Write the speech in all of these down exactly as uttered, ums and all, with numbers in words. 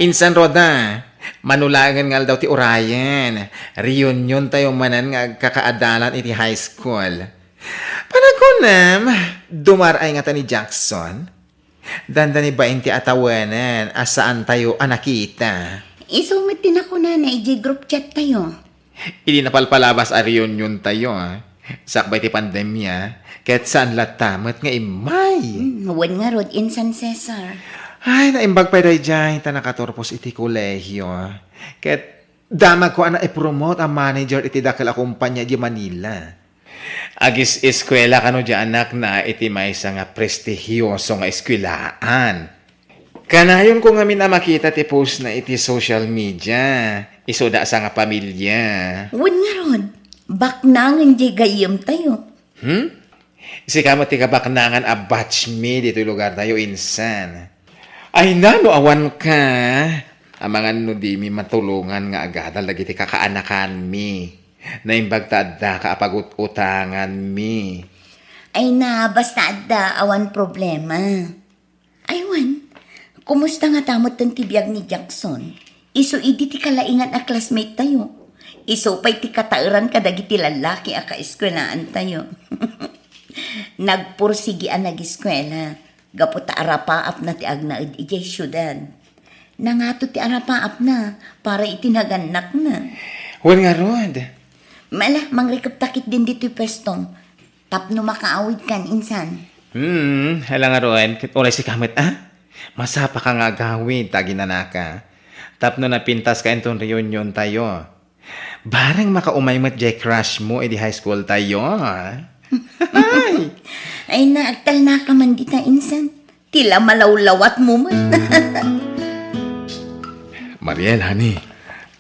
Insan, Roda, mano laengen nga aldaw ti urayen, reunion tayo manen nga agkakaadalan iti high school. Panagunam, dumar-ay ngata ni Jackson? Dandani bain ti a tawen a saan tayo a nakita. Isu met ti nakunana idiay group chat tayo. Idi napalpalabas a reunion tayo, ah, sakbay ti pandemia, ket saan latta met nga immay. Hmm, wen ngarud, insan Cesar. Ay, naimbag pay daydiay ta nakaturpos iti kolehio. Ket damagko a naipromote a manager iti dakkel a kumpanya idiay Manila. Agis-eskuela kano diay anakna iti maysa nga prestihioso nga eskuelaan. Kanayonko ngamin a makita ti postna iti social media. Isuda a sangapamilia. Wen ngarud, baknangen diay gayyemtayo. Hmm? Sika met ti kabaknangan a batch mi ditoy lugartayo, insan. Ay na, no awanka. Amangan no dimi matulongan nga agadal dagiti kakaanakanmi. Naimbag ta addaka a pagut-utanganmi. Ay na, basta adda, awan problema. Ay wen, kumusta ngata metten ti biag ni Jackson? Isu idi ti kalaingan a classmate tayo. Isu pay ti kataeran kadagiti lallaki a kaeskuelaan tayo. Nagpursigi a nageskuela gapu ta arapaapna ti agnaed idiay siudad. Nangato ti arapaapna para iti nagannakna. Wen ngarud. Mala, mangrikepta ketdin ditoy puestom. Tapno makaawidkan, insan. Hmm, hala ngarud, ket uray sika met, a? Masapaka nga agawid ta aginanaka. Tapno napintaska inton reunion tayo. Bareng makaumay met diay crush mo idi high school tayo. Ay! Ay na, agtalnaka man dita, insan. Ti la malawlawatmo met. Mariel, honey,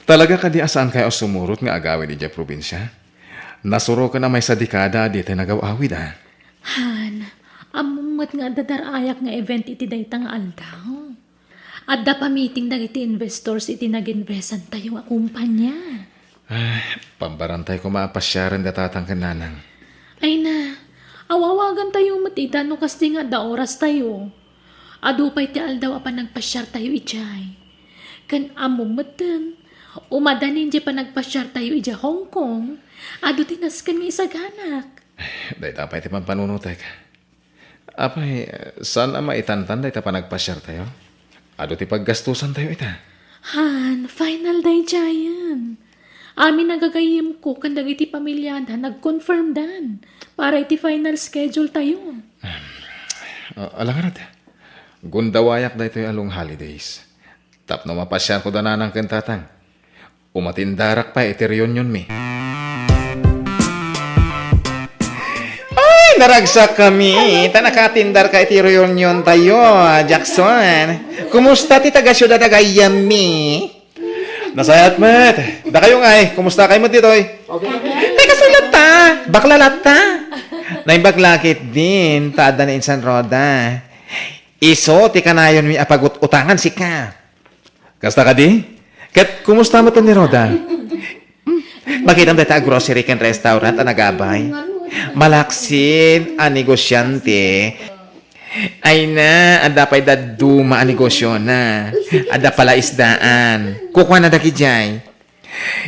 talaga kadi a saankayo a sumurot nga agawid idiay probinsia? Nasuroken a maysa dekada a ditay nagaw-awid, a. Han, ammom met nga adda dar-ayak nga event iti dayta nga aldaw. Adda pa meeting dagiti investors iti naginvestantayo a kumpanya. Ay, pambarantay koma a pasiaren da tatang ken nanang. Ay na, awawagantayo met ida no kasdi nga adda orastayo. Adu pay ti aldaw a panagpasiartayo idiay. Ken ammom metten, umadanin diay panagpasiartayo idiay Hong Kong, adu ti nasken nga isaganak. Dayta pay ti pampanunotek. Apay, saan a maitantan dayta panagpasiartayo? Adu ti paggastusantayo ita. Han, final daydiayen. Amin a gagayyemko ken dagiti pamiliada nagconfirmdan para iti final schedule tayo. Ah, ala ngarud, gundawayak daytoy a long holidays. Tapno mapasiarko da nanang ken tatang. Umatindarak pay iti reunionmi. Ay, naragsak kami. Ta nakatindarka iti reunion tayo, Jackson. Kumusta ti taga-siudad a gayyemmi? Nasayaat met. Dakayo ngay, kumusta kayo met ditoy? Ay, kasayaat ta. Bakla latta. Naimbag la ketdin, ta adda ni insan Roda. Isu ti kanayonmi a pagut-utangan sika. Kasta kadi? Ket kumusta met ni Roda? Makitam dayta a grocery ken restaurant a nagabay. Malaksid a negosiante. Ay na, adda pay dadduma a negosiona. Adda palaisdaan. Kukuana dagidiay.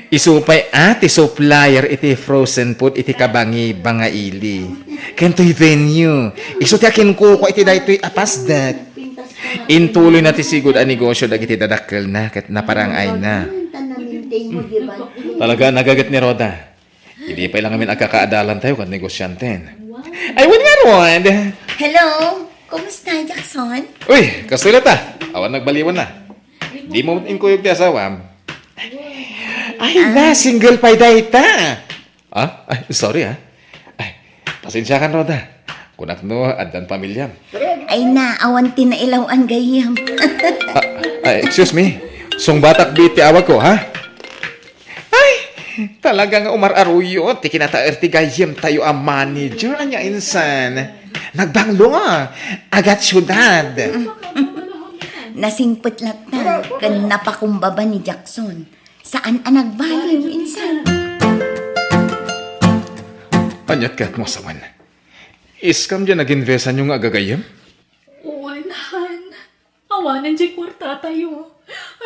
Isu pay a ti supplier iti frozen food iti kabangi bangaili. Ken toy venue. Isu ti akinkukua iti daytoy a pasdek. Intuloyna ti sigud a negosio dagiti dadakkelna ket naparang-ayna. Talaga, nagaget ni Roda. Idi pay la ngamin agkakaadalantayo ken negosianten. Ay, wen ngarud. Hello, kumusta, Jackson? Uy, kastoy latta. Awan nagbaliwanna. Dimo met inkuyog ti asawam. Ay, na, single pay dayta. Ah? Ay, sorry, ah. Ay, pasensiakan, Roda. Kunak no, addan pamiliam. Ay na, awan ti nailaw-an gayyem. Ah, ay, excuse me. Sungbatak bi ti awagko, ha? Ay, talaga nga umar-aruyot ti kinataer ti gayyemtayo a manager, ania insan. Nagbanglo nga, agat syudad. Nasingpet latta, ken napakumbaba ni Jackson. Saan a nagbaliw, insan. Aniat kayatmo a sawen? Iskam diay naginvestanyo nga agagayyem? Wen, han. Awanen diay kuartatayo.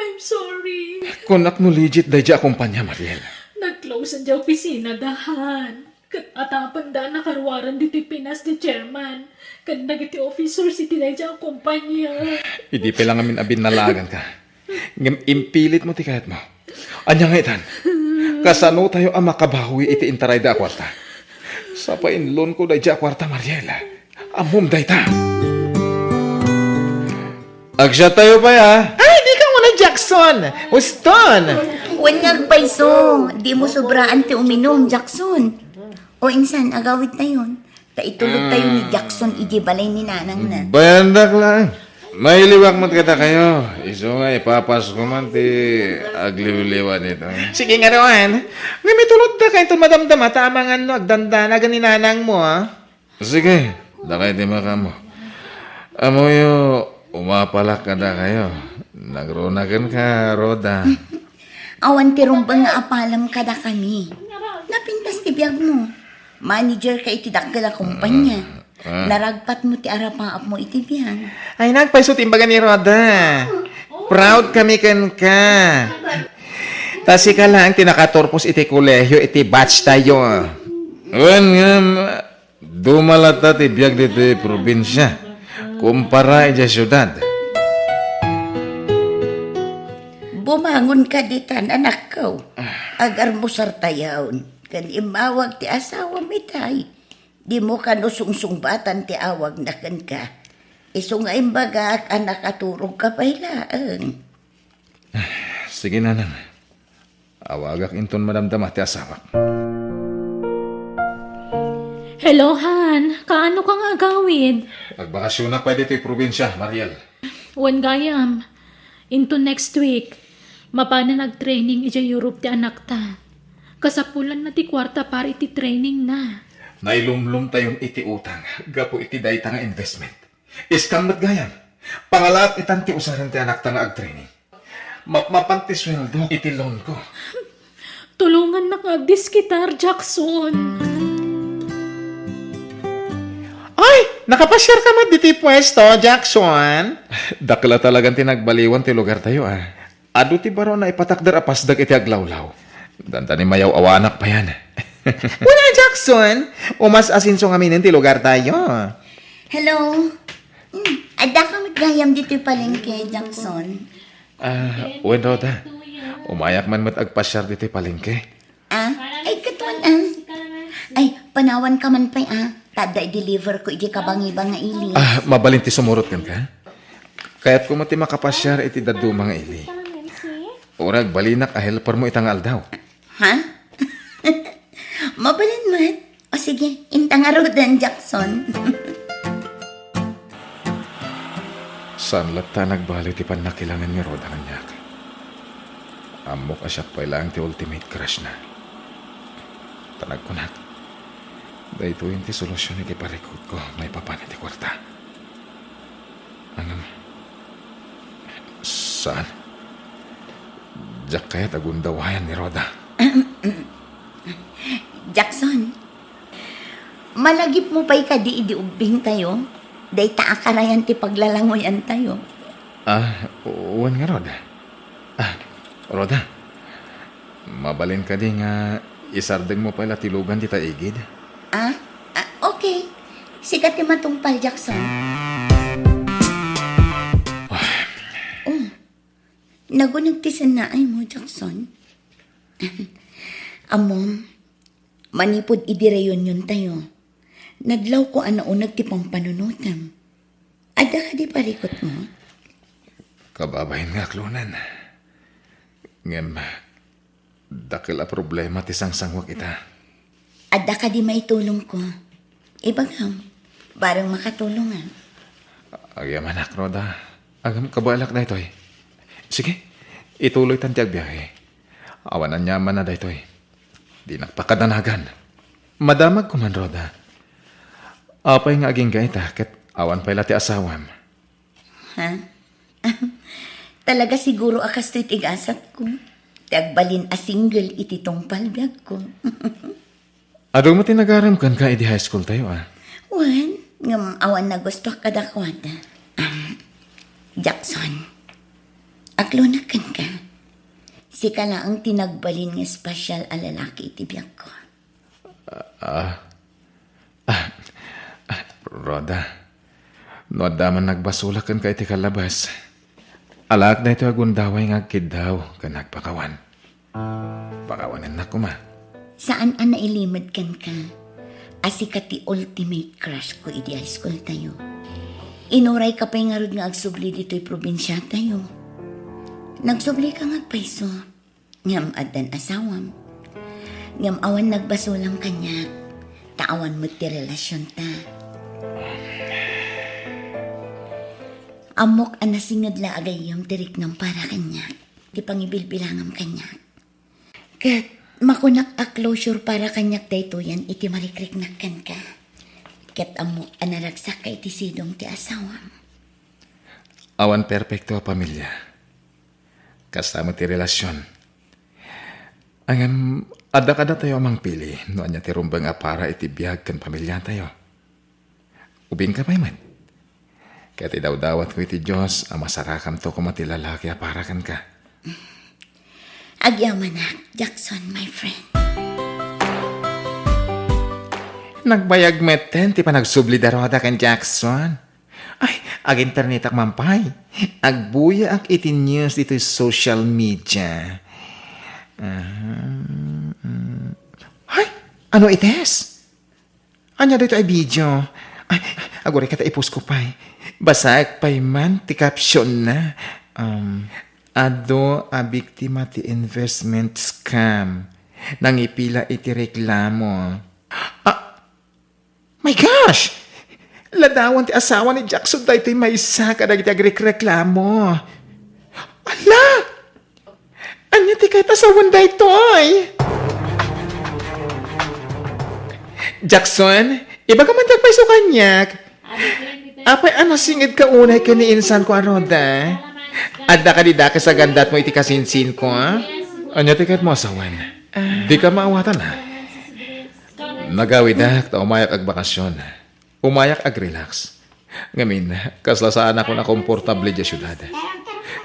I'm sorry. Kunak no legit daydiay a kompania, Mariel. Nag-close-en diay opisina da, Han. Ket atapenda a nakaruaren ditoy Pinas ti chairman, ken dagiti officers iti daydiay a kompania. Idi pay la ngamin a binnalaaganka. Ngem impilitmo ti kayatmo. Ania nga itan? Kasanotayo a makabawi iti intarayda a kuarta? Sa painlonko daydiay a kuarta, Mariel. Ammom dayta. Agsiattayo pay, a. Ay, dika una, Jackson! Uston! Wen nga agpayso, dimo sobraan ti uminum, Jackson. O insan, agawidtayon. Ta itulodtayo ni Jackson idiay balay ni nanangna. Bayandak laeng. Mailiwak met kadakayo. Isu nga ipapasko man ti agliwliwa ditoy. Sige ngarud. Ngem itulodka inton madamdama ta amangan no agdandanagan ni nanangmo, a. Sige, dakay ti makaammo. Ammoyo, umapalak kadakayo. Nagruna kenka, Rhoda. Awan ti rumbeng nga apalem kadakami. Napintas ti biagmo. Managerka iti dakkel a kompania. Ah, ah. Naragpatmo ti arapaapmo iti biag. Ay, nagpayso ti imbaga ni Rhoda. Proud kami kenka. Ta sika laeng ti nakaturpos iti kolehio iti batch tayo. Wen ngem, duma latta ti biag ditoy probinsia kumpara idiay siudad. Bumangonka ditan, anakko. Agarmusartayon, ken immawag ti asawam itay. Dimo kano sungsungbatan ti awagna kenka. Isu nga imbagak a nakaturogka pay laeng. Sige, nanang. Awagak inton madamdama ti asawak. Hello, Han. Kaano ka nga agawid? Agbakasionak pay ditoy probinsia, Mariel. Wen gayam. Into next week, mapanan agtraining idiay Europe ti anakta. Kasapulanna ti kuarta para iti trainingna. Nailumlomtayon iti utang gapu iti dayta nga investment. Scam met gayam. Pangalaat itan ti usaren ti anakta nga agtraining. Mapmapan ti sueldo iti loan ko. Tulongannak nga agdiskitar, Jackson. Ay, nakapasiarka met ditoy puesto, Jackson? Dakkel a talagan ti nagbaliwan ti lugartayo, a. Adu ti baro a naipatakder a pasdek iti aglawlaw. Dandani mayaw-awanak payan. Wala, Jackson. Umas-asenso ngaminen ti lugartayo. Hello. Hmm, addaka met gayam ditoy palengke, Jackson. Ah, wen, Rhoda. Umayak man met agpasiar ditoy palengke. Ah, ay, katuan, ah. Ay, panawanka man pay, ah. Ta adda i-deliver ko iti kabangiba nga ili. Ah, mabalin ti sumurot kenka? Kayatko met ti makapasiar iti dadduma nga ili. Uray agbalinak a helpermo ita nga aldaw. Ha? Mabalin met. O sige, inta ngaruden, Jackson. Saan latta a nagbaliw ti pannakilangen ni Rhoda kaniak. Ammok a siak pay laeng ti ultimate crush na. Ta nagkunak, daytoyen ti solusion iti parikutko maipapan iti kuarta. Ngem, saan. Diak kayat a gundawayan ni Rhoda. Jackson, malagipmo pay kadi idi ubbingtayo? Dayta a karayan ti paglalangoyantayo. Ah, wen ngarud. Ah, Rhoda, mabalin kadi nga isardengmo pay la ti lugan dita igid? Ah? Ah, okay. Sika ti matungpal, Jackson. Ah. Oh, naguneg ti sennaaymo, Jackson. Ammom, manipud idi reuniontayo, nadlawko a nauneg ti pampanunotem. Adda kadi parikutmo? Kababain nga aklonan. Ngem, dakkel a problema ti sangsanguak ita. Adda kadi maitulongko? Ibagam, bareng makatulongak. Agyamanak, Rhoda. Ngem kabaelak daytoy. Sige, ituloytan ti agbiahe. Awan aniamanna daytoy. Dinak pakadanagan. Madamagko man, Rhoda. Apay nga agingga ita ket awan pay la ti asawam? Ha? Talaga siguro a kastoy ti gasatko. Ti agbalin a single iti tungpal biagko. Adu met ti nagaram kenka idi high school tayo, a? Wen, ngem awan nagustuak kadakuada. Um, Jackson, Aklonak kenka. Sika laeng ti nagbalin nga espesyal a lalaki iti biagko. Ah, ah, ah, Rhoda, no adda man nagbasolak kenka iti kalabas, alaak daytoy a gundaway nga agkiddaw ken agpakawan. Pakawanennak koma. Saan a nailimed kenka a sika ti ultimate crush ko idi high school tayo. Inurayka pay ngarud nga agsubli ditoy probinsia tayo. Nagsublika nga agpayso. Ngem addan asawam. Ngem awan nagbasolam kaniak, ta awan met ti relasionta. Ammok a nasinged la a gayyem ti riknam para kaniak, ti pangibilbilangam kaniak. Ket makunak a closure para kaniak daytoyen iti marikriknak kenka. Ket ammok a naragsakka iti sidong ti asawam. Awan perpekto a pamilia. Kasta met ti relasion. Ngem, adda kadatayo a mangpili no ania ti rumbeng a para iti biag ken pamiliatayo. Ubingka pay met. Ket idawdawatko iti Dios a masarakamto koma ti lalaki a para kenka. Agyamanak, Jackson, my friend. Nagbayag metten ti panagsubli da Rhoda ken Jackson. Ay, aginternetak man pay. Agbuyaak iti news ditoy social media. Ah, mm. Ay, ano ites? Ania daytoy a video? Ay, aguray ket ta i-post ko pay. Basaek pay man ti caption na. Um, adu a biktima ti investment scam. Nangipila iti reklamo. Ah, my gosh! Ladawan ti asawa ni Jackson daytoy maysa kadagiti agrekreklamo. Ala! Ania ti kayat a sawen daytoy? Jackson, ibagam man ti agpayso kaniak. Apay a nasingedka unay ken ni insanko a Rhoda? Adda kadi dakes a gandatmo iti kasinsinko, a? Ania ti kayatmo a sawen? Dika maawatan, a? Nagawidak ta umayak agbakasyon. Umayak agrelax. Ngamin, kasla saanakon a komportable diay siudad.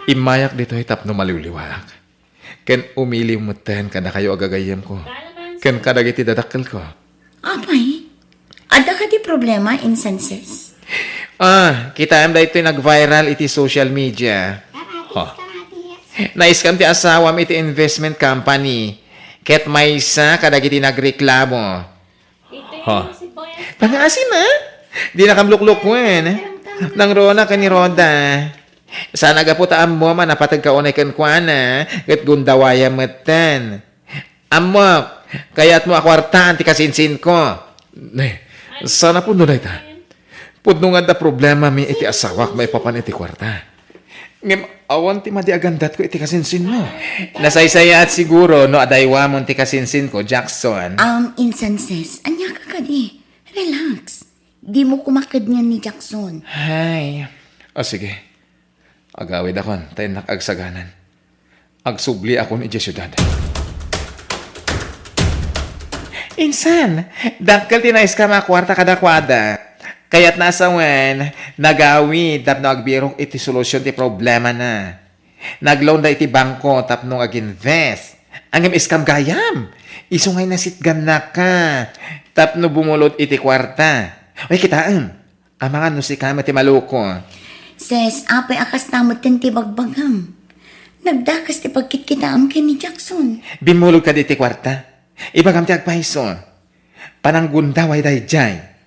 Immayak ditoy tapno maliwliwaak. Ken umiliw metten kadakayo a gagayyemko. Ken kadagiti dadakkelko. Apay, adda kadi problema, insan ses? Ah, kitaem daytoy nag-viral iti social media. Ho. Naiskam ti asawam iti investment company. Ket maysa kadagiti nagreklamo. Ha? Pangaasim, a? Dinakam luklukuen. Nang Rona ken ni Rhoda. Saan a gapu ta ammom a napateg ka unay kenkuana, ket gundawayam metten. Ammok, kayatmo a kuartaan ti kasinsinko. Ne, saan a pudno dayta? Pudno nga adda problemami iti asawak maipapan iti kuarta. Ngem awan ti madi a gandatko iti kasinsinmo. Nasaysayaat siguro no adaywamon ti kasinsinko, Jackson. Um, insan ses, ania ka kadi? Relax. Dimo kumaked ngan ni Jackson. Hay. O, sige. Agawidakon, ta innak agsaganan. Agsubliakon idiay siudad. Insan, dakkel ti naiskam a kuarta kadakuada. Kayatna a sawen, nagawid tapno agbirok iti solusion ti problemana. Nag-loan da iti bangko tapno ag-invest. Ngem iskam gayam. Isu nga inasitgannaka tapno bumulod iti kuarta. Uy, kitaem. Amangan no sika met ti maloko. Ses, apay a kasta metten ti bagbagam? Nagdakes ti pagkitkitaem ken ni Jackson. Bimmulog kadi iti kuarta. Ibagam ti agpayso. Pananggundaway daydiay.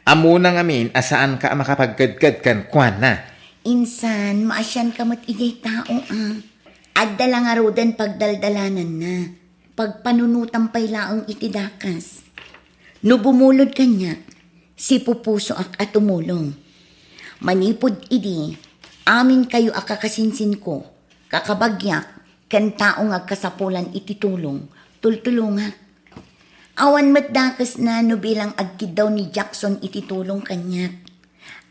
Ammona ngamin a saanka a makapagkedked kenkuana. Insan, maasianka met idiay tao, a. Adda la ngaruden pagdaldalananna. Pagpanunotam pay laeng iti dakes. No bumulod kaniak, sipupusoak a tumulong. Manipud idi, aminkayo a kakasinsinko, kakabagiak, ken tao nga agkasapulan iti tulong, tultulongak. Awan met dakesna no bilang agkiddaw ni Jackson iti tulong kaniak.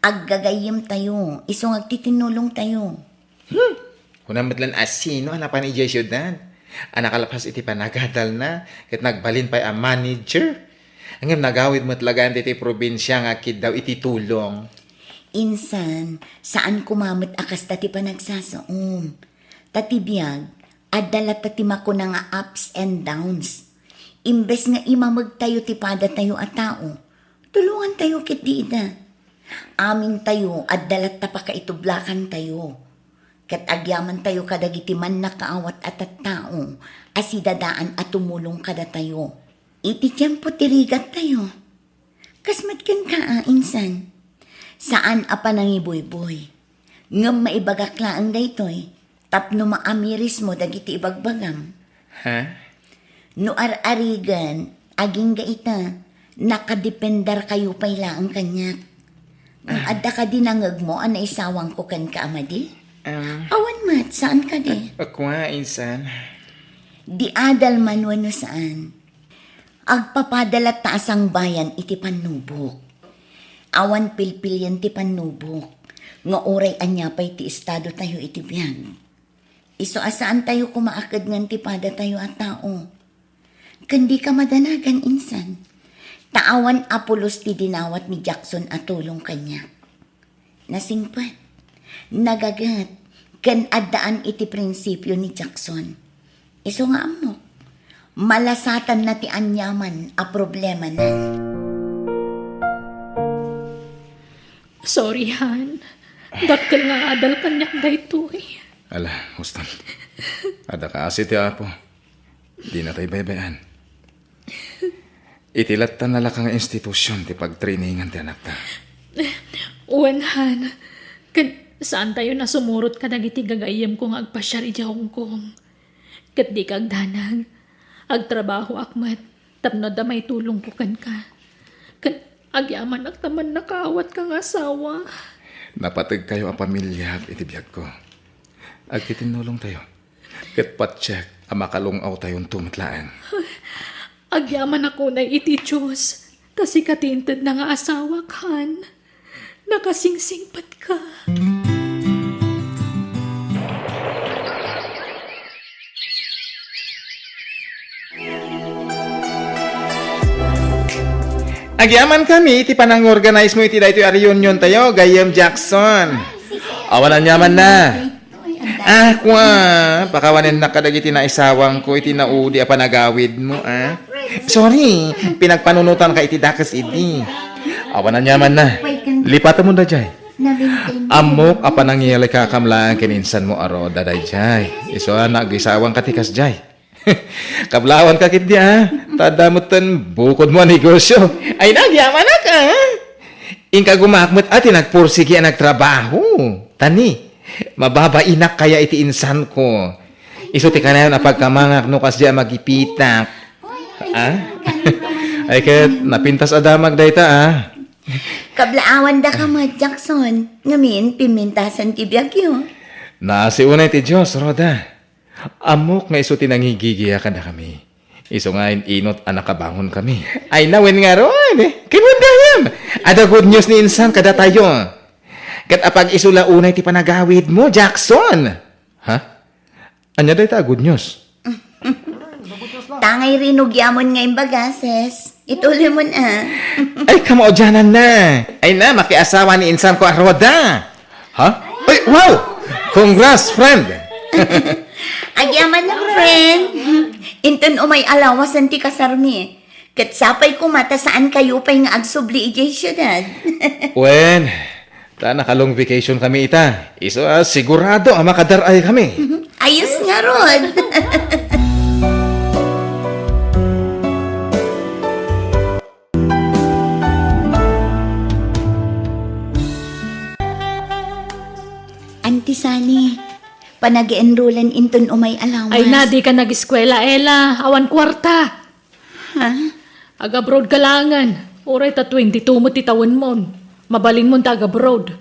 Aggagayyemtayo, isu nga agtitinnulongtayo. Hmm. Kunam met laeng a sino a napan idiay siudad a nakalpas iti panagadalna ket nagbalin pay a manager. Ngem nagawid met laeng ditoy probinsia nga agkiddaw iti tulong. Insan, saan koma met a kasta ti panagsasaom. Ta ti biag, adda latta ti makuna nga ups and downs. Imbes nga imamegtayo ti padatayo a tao, tulongantayo ketdi ida. Amintayo, adda latta pakaitublakantayo. Ket agyamantayo kadagiti mannakaawat a tattao a sidadaan a tumulong kadatayo. Iti tiempo ti rigattayo, kas met kenka a insan. Saan a panangibuyboy. Ngem maibagak laeng daytoy tapno maamirismo dagiti ibagbagam. Ha? No ar-arigen, agingga ita, nakadependarkayo pay laeng kaniak. Ngem Ah. adda kadi nangegmo a naisawangko kenka a madi? Um, Awan met, saan kadi? Ak-, akua, insan. Di adal man wenno saan. Agpapada latta a sangbayan iti pannubok. Awan pilpilien ti pannubok, nga uray ania pay ti estadotayo iti biag. Isu a saantayo koma a kedngan ti padatayo a tao. Ken dika madanagan insan. Ta awan a pulos ti dinawat ni Jackson a tulong kaniak. Nasingpet, nagaget, ken addaan iti prinsipio ni Jackson. Isu nga ammok, malasatanna ti aniaman a problemana. Sorry, Han. Dakkel nga adal kaniak daytoy. Ala, huston. Adda kaasi ti Apo. Dinatay baybay-an. Iti latta nalaka nga institusion ti pagtrainingan ti anakta. Wen, Han. Ket saantayo a sumurot kadagiti gagayyemko nga agpasiar idiay Hong Kong. Ket dika agdanag. Agtrabahoak met tapno adda maitulongko kenka. Ket agyamanak ta mannakaawatka nga asawa. Napategkayo a pamiliak iti biagko. Agtitinnulongtayo. Ket patiek a makalung-awtayonto met laeng. Agyamanak unay iti Dios, ta sika ti intedna nga asawak, Han. Nakasingsingpetka. Agyamankami iti panangorganize mo iti daytoy a reunion tayo, gayyem Jackson. Awan aniamanna. Ah, kua, pakawanennak kadagiti naisawangko iti naudi a panagawidmo, ah. Sorry, pinagpanunotanka iti dakes idi. Awan aniamanna. Lipatemon daydiay. Ammok a panangilikakam laeng ken insanmo a Roda daydiay. Isu a naagisawangka ti kasdiay. Kablawanka ketdi, ah. Ta adda metten bukodmo a negosio. Ay, nagyamanak, ah. Inka gumaak met a ti nagpursigi a nagtrabaho. Tani, mababainak kaya iti insanko. Isu ti kanayon a pagkamangak no kasdi a magipitak. Ah? Ay ket, napintas a damag dayta, ah. Kablaawandaka met, Jackson. Ngamin, pimmintasan ti biagyo. Naasi unay ti Dios, Roda. Ammok nga isu ti nangigigia kadakami. Isu nga in-inut a nakabangonkami. Ay, nawen ngarud. Ken wen gayam. Adda good news ni insan kadatayo. Ket apag-isu la unay ti panagawidmo, Jackson. Ha? Ania dayta a good news? Tangay rinugiamon nga imbagases. Ituloy mo na. Ay, kamaudiananna. Ay na, makiasawa ni insanko a Roda. Ha? Ay, wow! Congrats, friend! Agyamanak, friend. Inton umay a lawasen ti kasarmi. Ket sapay koma ta saankayo pay nga agsubli idiay siudad. Wen, ta naka-long vacation kami ita. Isu a sigurado a makadar-ay kami. Ayos ngarud. Auntie Sally, panag-enrollan inton umay allowance. Ay na, dika nag-eskwela, Ella. Awan kuarta. Ha? Ag-abroad ka laengen. Uray ta twenty-two met ti tawenmon. Mabalinmon ta ag-abroad.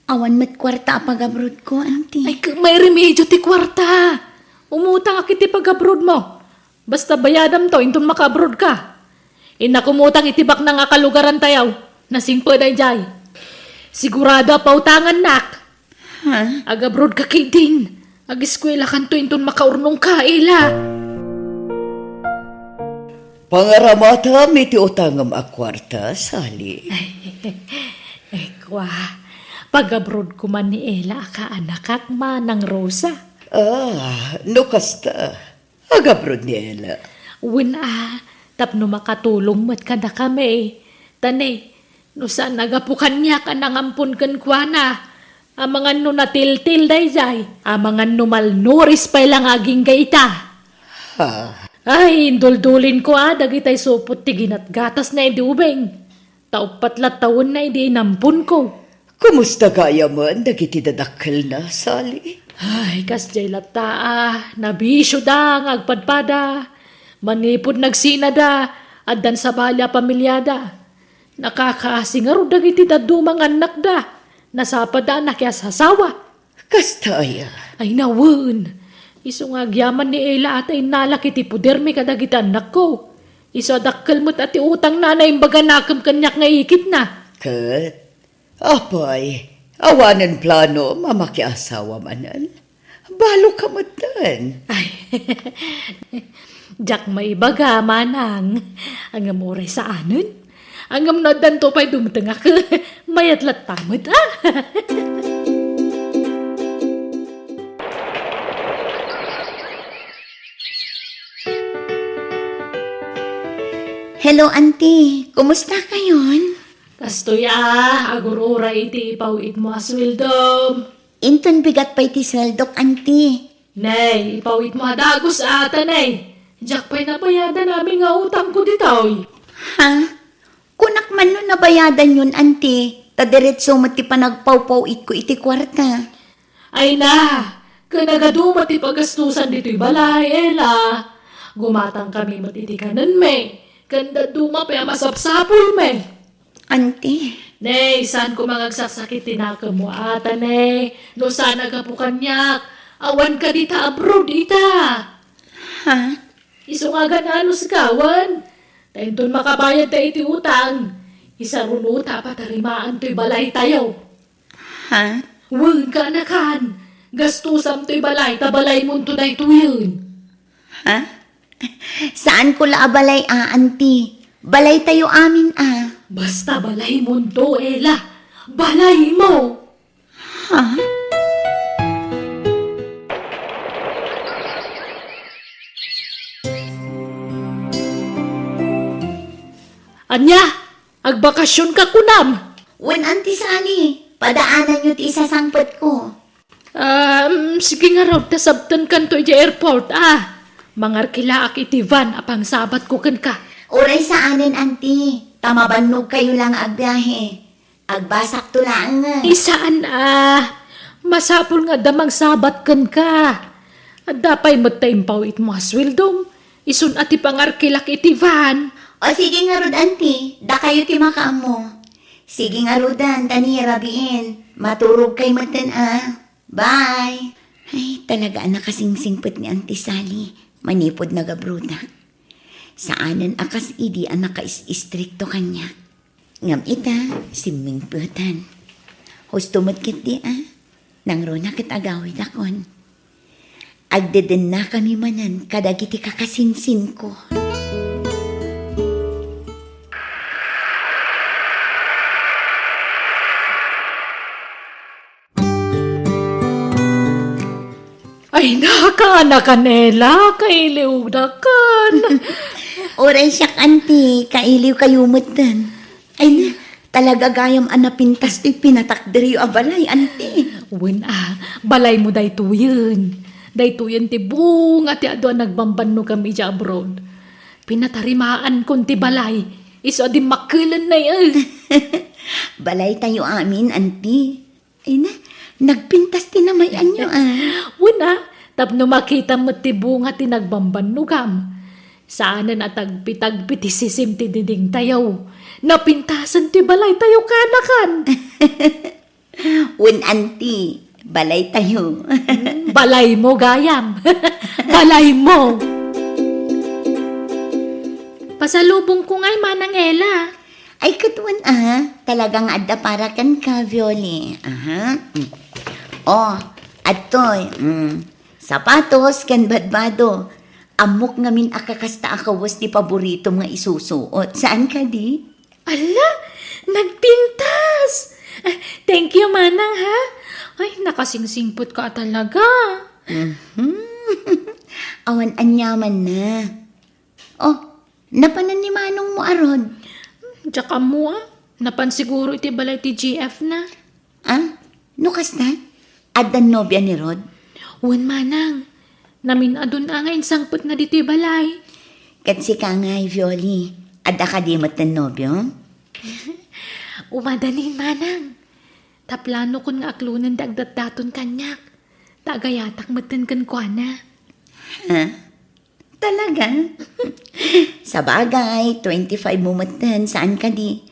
Awan met kuarta a pag-abroad ko, Auntie. Ay, k-, may remedio ti kuarta. Umutang a ket ti pag-abroad mo. Basta bayadamto inton maka-abroad ka. Innak umutang iti baknang a kalugaran tayo. Nasingpet daydiay. Sigurado a pautangannak. Ha? Ag-abroad ka ketdin. Ag-eskwela kanto inton makaurnong ka, Ella. Pangaramatam iti utangem a kuarta, Sally. Ay, kua, pag-abroad ko man ni Ella a kaanakak, Manang Rosa. Ah, no kasta, agabroad ni Ella. Wen a, tapno makatulong met kadakami. Ta ne, no saan a gapu kaniak a nangampon kenkuana, amangan no natiltil daydiay, amangan no malnourished pay la nga agingga ita. Ha? Ay, induldulin ko a dagitay supot ti ginatgatasna idi ubing. Ta uppat la tawenna idi inamponko. Kumusta gayamen dagiti dadakkelna, Sally? Ay, kasdiay latta a, nabisioda nga agpadpada. Manipud nagsinada, addan sabali a pamiliada. Nakakaasi ngarud dagiti dadduma nga annakda. Nasapada a nakiasasawa. Kasta aya? Ay, nawen. Isu nga agyaman ni Ella a ta innalak iti podermi kadagiti annakko. Isu a dakkel met a ti utangna a naimbaganakem kaniak nga ikitna. Ket, apay, awanen plano a makiasawa manen? Balo ka metten. Ay, diak maibaga, manang. Ngem uray saanen. Ngem no addanto pay dumtengak, mayat latta met, a? Hello, Auntie. Kumusta kayon? Kastoy a, agur-uray iti ipaw-itmo a sueldom. Inton bigat pay ti sueldok, Auntie. Nay, ipaw-itmo a dagus a ta, nay. Diak pay nabayadan amin nga utangko ditoy. Ha? Kunak man no nabayadanyon, Auntie, ta diretso met ti panagpawpaw-itko iti kuarta. Ay na, ken nagadu met ti pagastusan ditoy balay, Ella. Gumatangkami met iti kanenmi, ken dadduma pay a masapsapulmi. Auntie. Nay, saanko nga agsaksakit ti nakemmo a ta, nay. No saan a gapu kaniak, awanka dita abroad ita. Ha? Isu nga agan-anos gawen. Ta inton makabayadta iti utang, isarunota a patarimaan toy balaytayo. Ha? Wen, kaanakan, gastusam toy balay ta balaymonto daytoyen. Ha? Saanko la a balay a, Auntie. Balaytayo amin a. Basta balaymonto, Ella. Balaymo! Ha? Ania? Agbakasionka kunam? Wen, Auntie Sally, padaananyo ti isasangpetko. Um, sige ngarud, ta sabtenkanto idiay airport, a. Mangarkilaak iti van a pangsabatko kenka. Uray saanen, Auntie, ta mabannogkayo la nga agbiahe. Agbasakto laeng. Ay, saan a. Masapul nga adda mangsabat kenka. Adda pay met ta impaw-itmo a sueldom. Isun a ti pangarkilak iti van. O sige ngarud, Auntie, dakayo ti makaammo. Sige ngaruden, ta ni rabiin, maturogkay metten a. Bye. Ay, talaga a nakasingsingpet ni Auntie Sally manipud nagabrodak. Saanen a kas idi a nakais-istrikto kaniak. Ngem ita, simmingpeten. Husto met ketdi a, nangruna ket agawidakon. Agdedennakami manen kadagiti kakasinsinko. Ay, nakaanakan, Ella, kailiwdakan. Uray siak, Auntie, kailiwkayo metten. Ay, na, talaga gayam a napintas ti pinatakderyo a balay, Auntie. Wen a, balaymo daytoyen. Daytoyen ti bunga ti adu a nagbambannogam idiay abroad. Pinatarimaanko ti balay. Isu a dimmakkelennay, eh. Balaytayo amin, Auntie. Ay na, nagpintas ti namay-anyo, a. Wen a, tapno makitam met ti bunga ti nagbambannogam. Saanen a tagpi-tagpi ti sisim ti didingtayo. Napintasen ti balaytayo, kaanakan. Wen, Auntie, balaytayo. Hmm, balaymo gayam. Balaymo. Pasalubongko ngay, Manang Ella. Ay, ket wen a, talaga nga adda para kenka, Violi. Aha. Mm. O, adtoy. Mm. Sapatos ken badbado. Ammok ngamin a kakasta a kawes ti paboritom nga isusuot. Saan kadi? Ala, nagpintas! Ah, thank you, Manang, ha? Ay, nakasingsingpet ka talaga. Mhm. Awan aniamanna. Oh, napanan ni manongmo a Rod? Diak ammo, a. Napan siguro iti balay ti G F na. Ah? No kasta? Addan nobia ni Rod? Wen, manang. Namin-adun a nga insangpetna ditoy balay. Ket sika ngay, Violi, adda kadi metten nobio? Umadanin, manang. Ta planokon nga aklonen ti agdatdaton kaniak. Ta agayatak metten kenkuana. Ha? Talaga? Sabagay, twenty-five mo metten, saan kadi?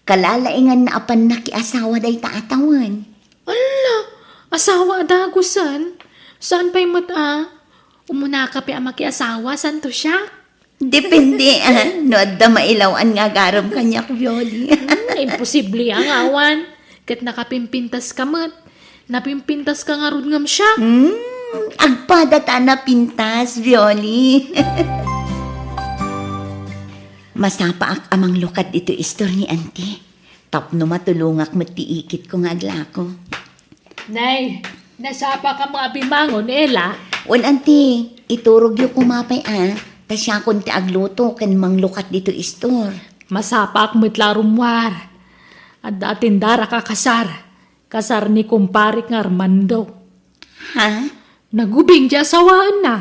Kalalainganna a pannakiasawa dayta a tawen. Alla, asawa a dagusen? Saan pay met a? Umunaka pay a makiasawa, santo siak? Depende, ah, no adda mailaw-an nga agarem kaniak, Violi. Hmm, imposible a nga awan. Ket nakapimpintaska met. Napimpintaska ngarud ngem siak. Hmm, agpada ta napintas, Violi. Masapaak a manglukat ditoy istor ni Auntie. Tapno matulongak met ti ikitko nga aglako. Nay, nasapakam nga abimangon, Ella? Wen, Auntie, iturogyo koma pay a, ta siakon ti agluto ken manglukat ditoy istor. Masapaak met la a rummuar. Adda a tindarak a kasar. Kasar ni kumparek nga Armando. Ha? Nagubing ti asawaenna.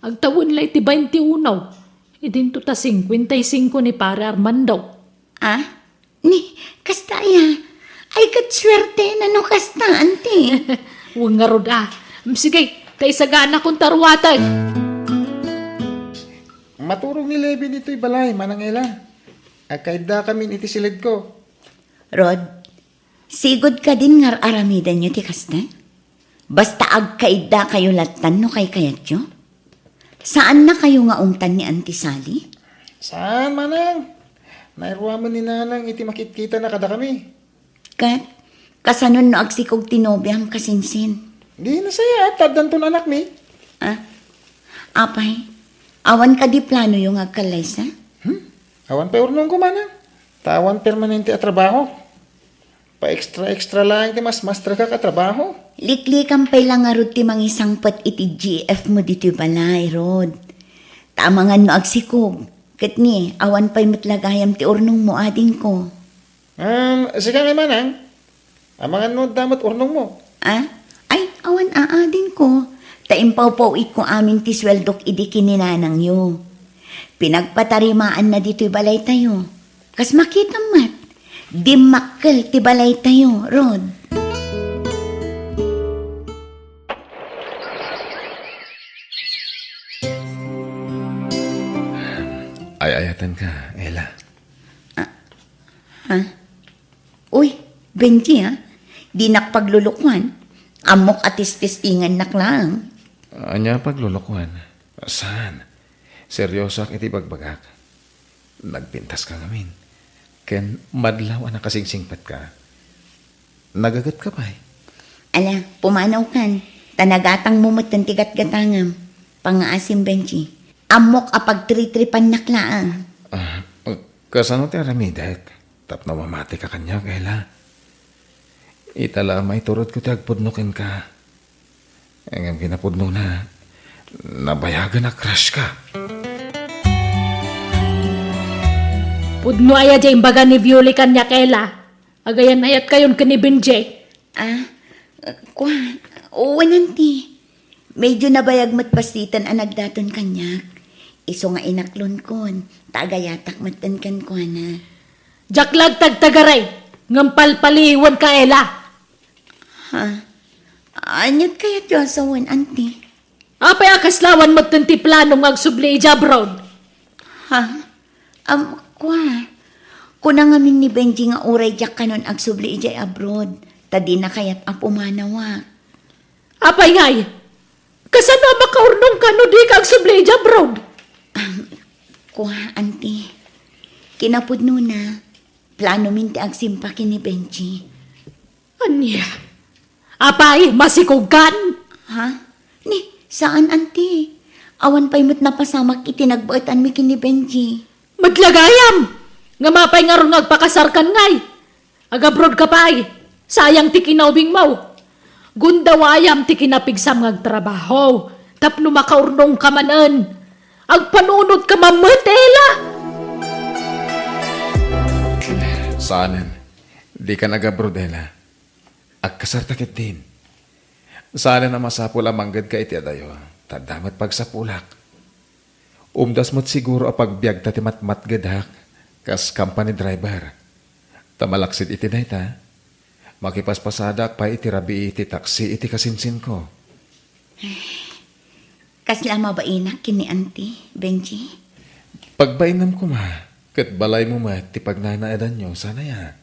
Agtawen la iti bainte uno. Idinto ta singkuenta y singko ni Pare Armando. Ah? Ni, kasta aya? Ay, ket suertena no kasta, Auntie. Wen ngarud a. Mm, sige, ta isaganakon ta ruateg. Maturog ni Levi ditoy balay, Manang Ella. Agkaiddakamin iti siledko. Rod, sigud kadin nga ar-aramidenyo ti kasta? Basta agkaiddakayo lattan no kaykayatyo? Saannakayo nga ungtan ni Auntie Sally? Saan, Manang. Nairuamen ni Nanang iti makitkitana kadakami. Ket, kasanon no agsikog ti nobiam, kasinsin? Di nasayaat, ta addanton anakmi. Ah, apay, awan kadi planoyo nga agkallaysa? Hmm? Awan pay urnongko, Manang. Ta awan permanente a trabaho. Pa-extra-extra laeng ti masmasterka a trabaho. Liklikam pay la ngarud ti mangisangpet iti G F mo ditoy balay, Rod. Ta amangan no agsikog, ket ni, awan pay met la gayam ti urnongmo, adingko. Um, sika ngay, Manang? Amangan no adda met urnongmo. Ah? Ay, awan a, adingko. Ta impawpaw-itko amin ti sueldok idi ken ni nanangyo. Pinagpatarimaanna ditoy balaytayo. Kas makitam met, dimmakkel ti balaytayo, Rod. Ay-ayatenka, Ella. Ah, ha? Uy, Benji, ah. Dinak paglulukuan. Ammok a tististingannak laeng. Ania paglulukuan? Saan? Seriosoak iti bagbagak. Nagpintaska ngamin. Ken madlaw a nakasingsingpetka. Nagagetka pay? Ala, pumanawkan. Ta nagatangmo metten ti gatgatangam. Pangngaasim, Benji. Ammok a pagtritripannak laeng. Ah, kasano ti aramidek? Tapno mamatika kaniak, Ella. Ita la a maiturodko ti agpudno kenka. Ngem kinapudnona, nabayagen a crush ka. Pudno aya diay imbaga ni Violi kaniak, Ella? Agayan-ayatkayon ken ni Benji. Ah, kua, wen, Auntie. Medyo nabayag met pastitan a nagdaton kaniak. Isu nga inaklonkon, ta agayatak metten kenkuana. Diak la agtagtagaray, ngem palpaliiwenka, Ella. Ha? Aniat kayatyo a sawen, Auntie? Apay a kasla awan metten ti planom nga agsubli idiay abroad? Ha? Am, kua. Kuna ngamin ni Benji nga uray diak kanon agsubli idiay abroad, ta dina kayat a pumanawak. Apay ngay? Kasano a makaurnongka no dika agsubli idiay abroad? Am, kua, Auntie. Kinapudnona, planomin ti agsimpa ken ni Benji. Ania? Apay, masikogkan? Ha? Ni, saan, Auntie. Awan pay met napasamak iti nagbaetanmi ken ni Benji. Met la gayam! Ngem apay ngarud nga agpakasarkan ngay? Agabroadka pay. Sayang ti kinaubingmo. Gundawayam ti kinapigsam nga agtrabaho, tapno makaurnongka manen. Agpanunotka man met, Ella! Saanen. Dika nag-abroad, Ella. Agkasarta ketdin. Saanen a masapul a manggedka iti adayo, ta adda met pagsapulak. Umdas met siguro a pagbiagta ti matmatgedak kas company driver. Ta malaksid iti dayta, makipaspasadak pay iti rabii ti taksi iti kasinsinko. Kasla a mabainak ken ni Auntie, Benji? Pagbainem koma, ket balaymo met ti pagnanaedanyo, saan aya?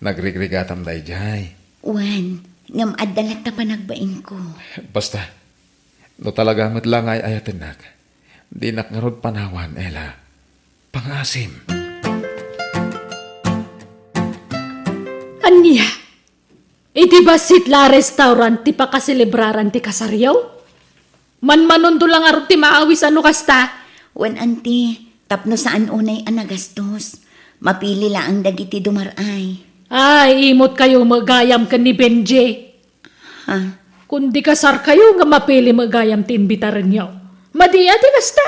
Nagrigrigatam daydiay. Wen, ngem adda latta panagbainko. Basta, no talaga met la nga ay-ayatennak, dinak ngarud panawan, Ella. Pangaasim. Ania? Iti bassit la a restaurant ti pakaselebraran ti kasaryo? Manmanonto la ngarud ti maawis a no kasta? Wen, Auntie, tapno saan unay a nagastos. Mapili laeng dagiti dumar-ay. Ay, imotkayo met gayam ken ni Benji. Ha? Kundi kasarkayo nga mapili met gayam ti imbitarenyo. Madi a ti kasta?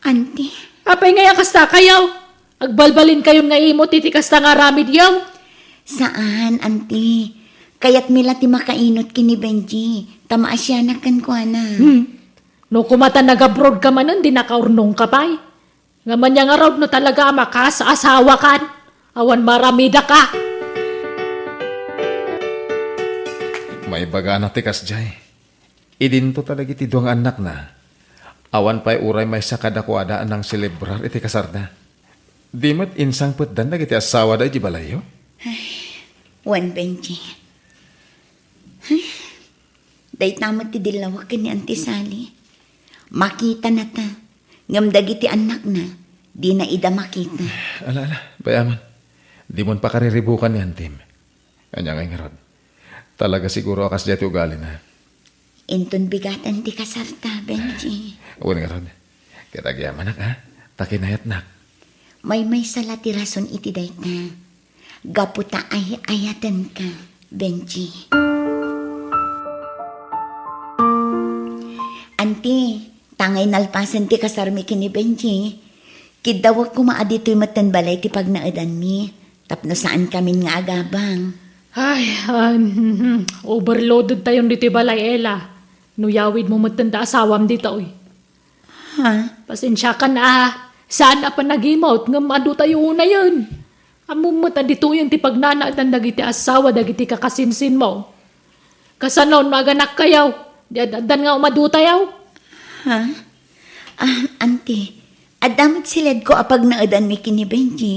Auntie. Apay ngay a kastakayo? Agbalbalinkayon nga imot iti kasta nga aramidyo? Saan, Auntie. Kayatmi la ti makainot ken ni Benji, ta maasianak kenkuana. Hmm. No koma ta nag-abroad ka manen, di nakaurnongka pay. Ngem ania ngarud no talaga a makaasawakan, awan maramidaka. Maibagana ti kasdiay. Idinto ta dagiti dua nga annakna, awan pay uray maysa kadakuada a nangselebrar iti kasarda. Di met insangpetdan dagiti assawada idiay balayyo? Ay, wen, Benji. Ay, dayta met ti dillawek ken ni Auntie Sally. Makitanata, ngem dagiti annakna, dina ida makita. Ala, ala, bay-aman. Dimon pakariribukan ni Antim. Ania ngay ngarud? Talaga siguro a kasdiay ti ugalina. Inton bigaten ti kasarta, Benji. Wen ngarud. Ket agyamanak, a? Ta kinayatnak. Maymaysa la ti rason iti dayta. Gapu ta ay-ayatenka, Benji. Anti, tangay nalpasen ti kasarmi ken ni Benji. Kiddawek koma a ditoy metten balay ti pagnaedanmi, tapno saankamin nga agabang. Ay, ah, overloaded tayon ditoy balay, Ella. No yawidmo metten da asawam ditoy. Ha? Pasensiakan a, saan a panagimot ngem adu tayo unayen. Ammom met a ditoyen ti pagnanaedan dagiti asawa dagiti kakasinsinmo. Kasano no aganakkayo, di ad-addan nga umadu tayo? Ha? Ah, Anti, adda met siledko a pagnaedanmi ken ni Benji.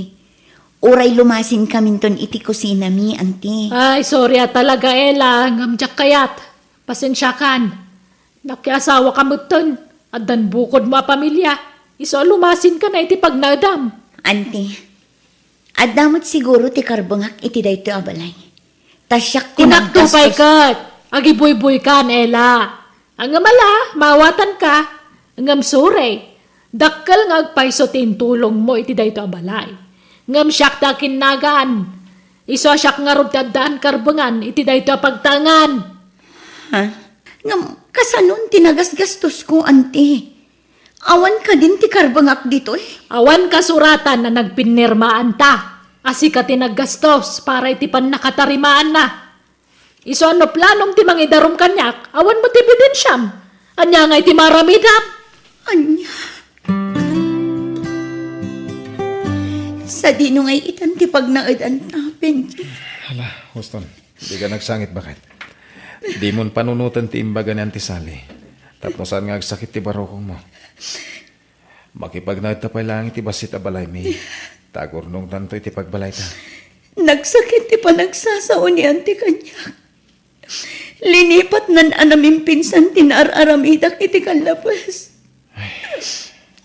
Uray lumasinkaminton iti kusinami, Anti. Ay, sorry a talaga, Ella, ngem diak kayat. Pasensiakan. Nakiasawaka metten. Addan bukodmo a pamilia. Isu a lumasinka na iti pagnaedam. Anti, adda met siguro ti karbengak iti daytoy a balay. Ta siak ti naggastos. Kunakto pay ket, agibuyboykan, Ella. Ngem ala, maawatanka. Ngem sorry. Dakkel nga agpayso ti intulongmo iti daytoy a balay. Ngem siak ti akinnagan. Isu a siak ngarud ti addaan karbengan iti daytoy a pagtaengan. Ha? Ngem kasanon ti nagasgastosko, Anti? Awan kadin ti karbengak ditoy? Awan kasuratan a nagpinirmaanta a sika ti naggastos para iti pannakatarimaanna. Isu a no planom ti mangidarom kaniak, awan met ebidensiam. Ania ngay ti maaramidam? Ania? Sadino ngay itan ti pagnaedanta, Benji? Hala, Houston, dika nagsangit, baket. Dimon panunoten ti imbaga ni Anti Sally. Tapno saan nga agsakit ti barukongmo. Makipagnaedta pay laeng iti bassit a balaymi. Ta agurnongtanto iti pagbalayta. Nagsakit ti panagsasao ni Anti kaniak. Linipatnan a namimpinsan ti naar-aramidak iti kallapes.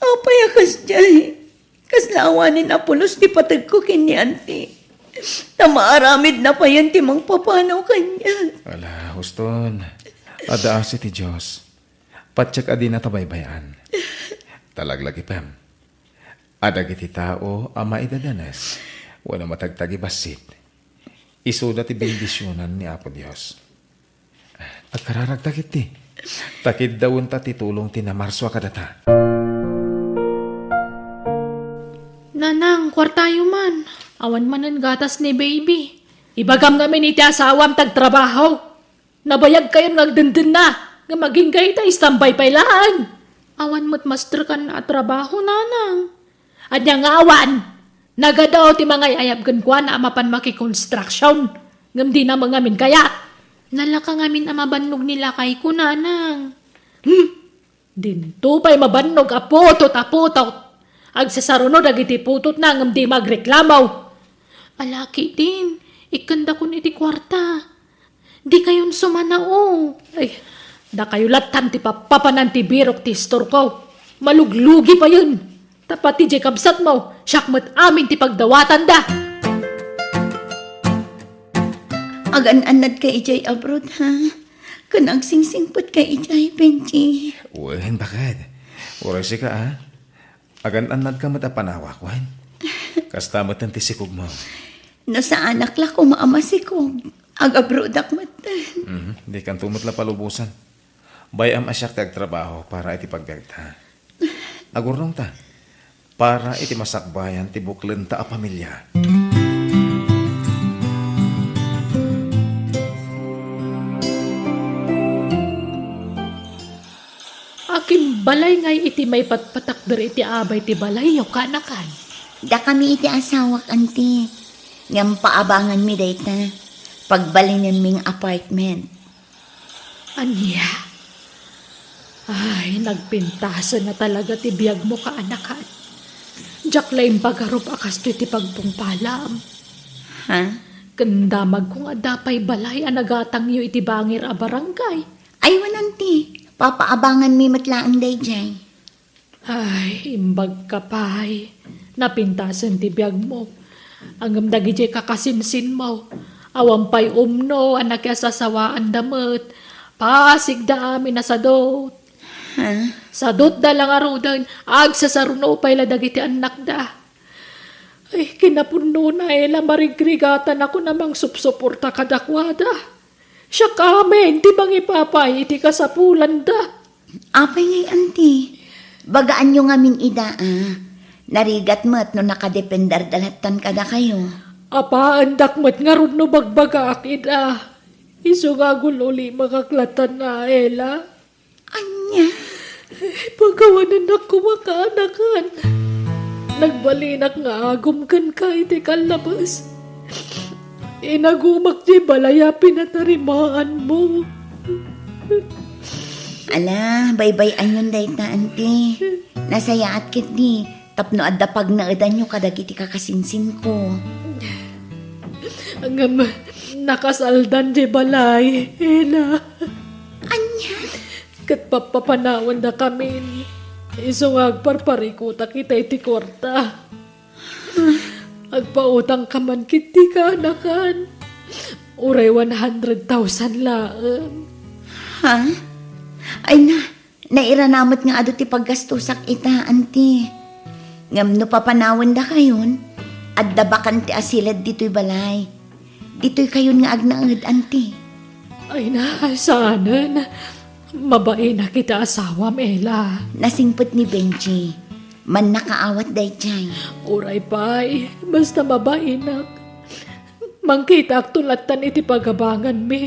Apay a kasdiay? Kasla awanen a pulos ti pategko ken ni Anti. Ta maaramidna payen ti mangpapanaw kaniak. Ala, Houston. Adda asi ti Dios. Patiek a dina ta baybay-an. Ta laglagipem a dagiti tao a maidadanes wenno matagtagibassit, isuda ti bendisionan ni Apo Dios. Agkararagta ketdi. Ta kiddawenta ti tulong ti namarsua kadata. Nanang, kuartayo man. Awan manen gatas ni baby. Ibagam ngamin iti asawam ti agtrabaho. Nabayagkayon nga agdendenna, ngem agingga ita, istambay pay laeng. Awan met masterkan a trabaho, nanang. Ania nga awan? Nagadu ti mangay-ayab kenkuana a mapan makikonstruksion, ngem dina met ngamin kayat. Nalaka ngamin a mabannog ni lakayko, nanang. Hmm. Dinto pay mabannog a putot a putot. Agsasaruno dagiti putotna ngem di magreklamo. Alaki din, ikkandakon iti kuarta. Dikayon sumanao. Ay, dakayo lattan ti pappapanan ti birok ti istorko. Maluglugi payen. Ta pati jay kabsatmo, siak met amin ti pagdawatanda. Agan-annadka idiay abroad, ha? Ken agsingsingpetka idiay, Benji. Wen, bakad. Uray sika, a? Agan-annadka met a panawak, wen? Kasta met ti sikogmo. No saanak la koma a masikog, agabroadak met. Mhm, dikanto met la palubosan. Bay-am a siak ti agtrabaho para iti pagbiagta. Agurnongta para iti masakbayan ti buklenta a pamilia. Akin balay ngay iti maipatpatakder iti abay ti balayyo, kaanakan? Dakami iti asawak, anti. Ngem paabanganmi dayta. Pagbalinenmi nga apartment. Ania? Ay, nagpintasen a talaga ti biagmo, kaanakan. Diak la impagarup a kastoy ti pagpungpalam. Ha? Ken damagko nga adda pay balay a nagatangyo iti bangir a barangay. Ay, wen, anti. Papaabanganmi met laeng daydiay. Ay, imbagka pay. Napintasen ti biagmo. Ngem dagidiay kakasinsinmo, awan pay umno a nakiasasawaanda met. Pasigda amin a sadut. Ha? Sadutda la ngaruden, agsasaruno pay la dagiti annakda. Ay, kinapunona, Ela, marigrigatanakon a mangsupsuporta kadakuada. Siak amin ti mangipapay iti kasapulanda. Apay ngay, anti? Bagaanyo ngamin ida, a. Narigat met no nakadependerda lattan kadakayo. Apaandak met ngarud no bagbagaak ida. Isu nga agul-ulimekak lattan nga, Ela. Ania? Pakawanennak koma, kaanakan. Nagbalinak nga agum kenka iti kallabes. Inagumak ti balay a pinatarimaanmo. Ala, baybay-anyon dayta, anti. Nasayaat ketdi tapno adda pagnaedanyo kadagiti kakasinsinko. Ngem nakasaldan ti balay, Ela. Ania? Ket pappapanawendakamin. Isu nga agparparikutak ita iti kuarta. Agpautangka man ketdi, kaanakan. Uray one hundred thousand laeng. Ha? Ay na, nairana met nga adu ti paggastusak ita, anti. Ngem no papanawendakayon, adda bakante a siled ditoy balay. Ditoykayon nga agnaed, anti. Ay na, saanen. Mabainak iti asawam, Ela. Nasingpet ni Benji. Mannakaawat daydiay. Uray pay, basta mabainak. Mangkitaakto lattan iti pagabanganmi.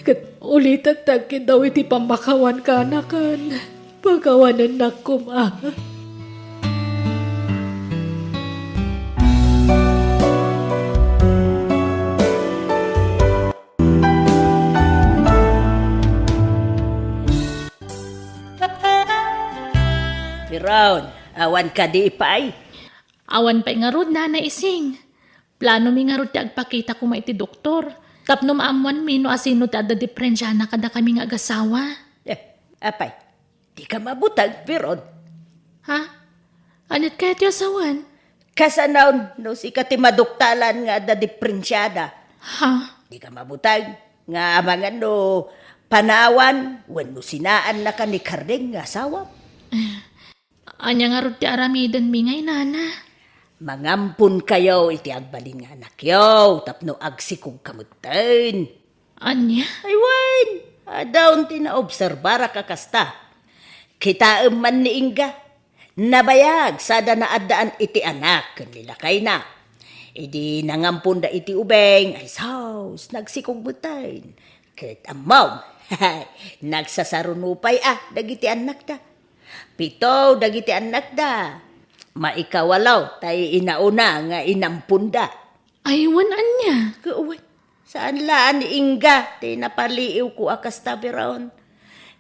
Ket ulitek ti agkiddaw iti pammakawan, kaanakan. Pakawanennak koma. Piron, awan kadi pay? Awan pay ngarud, Nana Ising. Planomi ngarud ti agpakita koma iti doktor. Tapno maammoanmi no asino ti adda diferensiana kadakami nga agasawa. Eh, apay, dika mabuteng, Piron? Ha? Aniat kayat ti asawan? Kasano no sika ti maduktalan nga adda diferensiada? Ha? Dika mabuteng nga amangan no panawan wenno sinaannaka ni Kardeng nga asawam? Ania ngarud ti aramidenmi ngay, Nana? Mangamponkayo iti agbalin nga anakyo tapno agsikogka metten. Ania? Ay wen, adda ti naobserbarak a kasta. Kitaem man ni Inga. Nabayag sada naaddaan iti anak ken ni lakayna. Idi nangamponda iti ubing, ay sus, nagsikog metten. Ket ammom, nagsasaruno pay a dagiti annakda. Pito dagiti annakda. Maikawalo tay inauna nga inamponda. Ay, wen ania? Ket wen, saan la a ni Inga ti napaliiwko a kasta, Veron.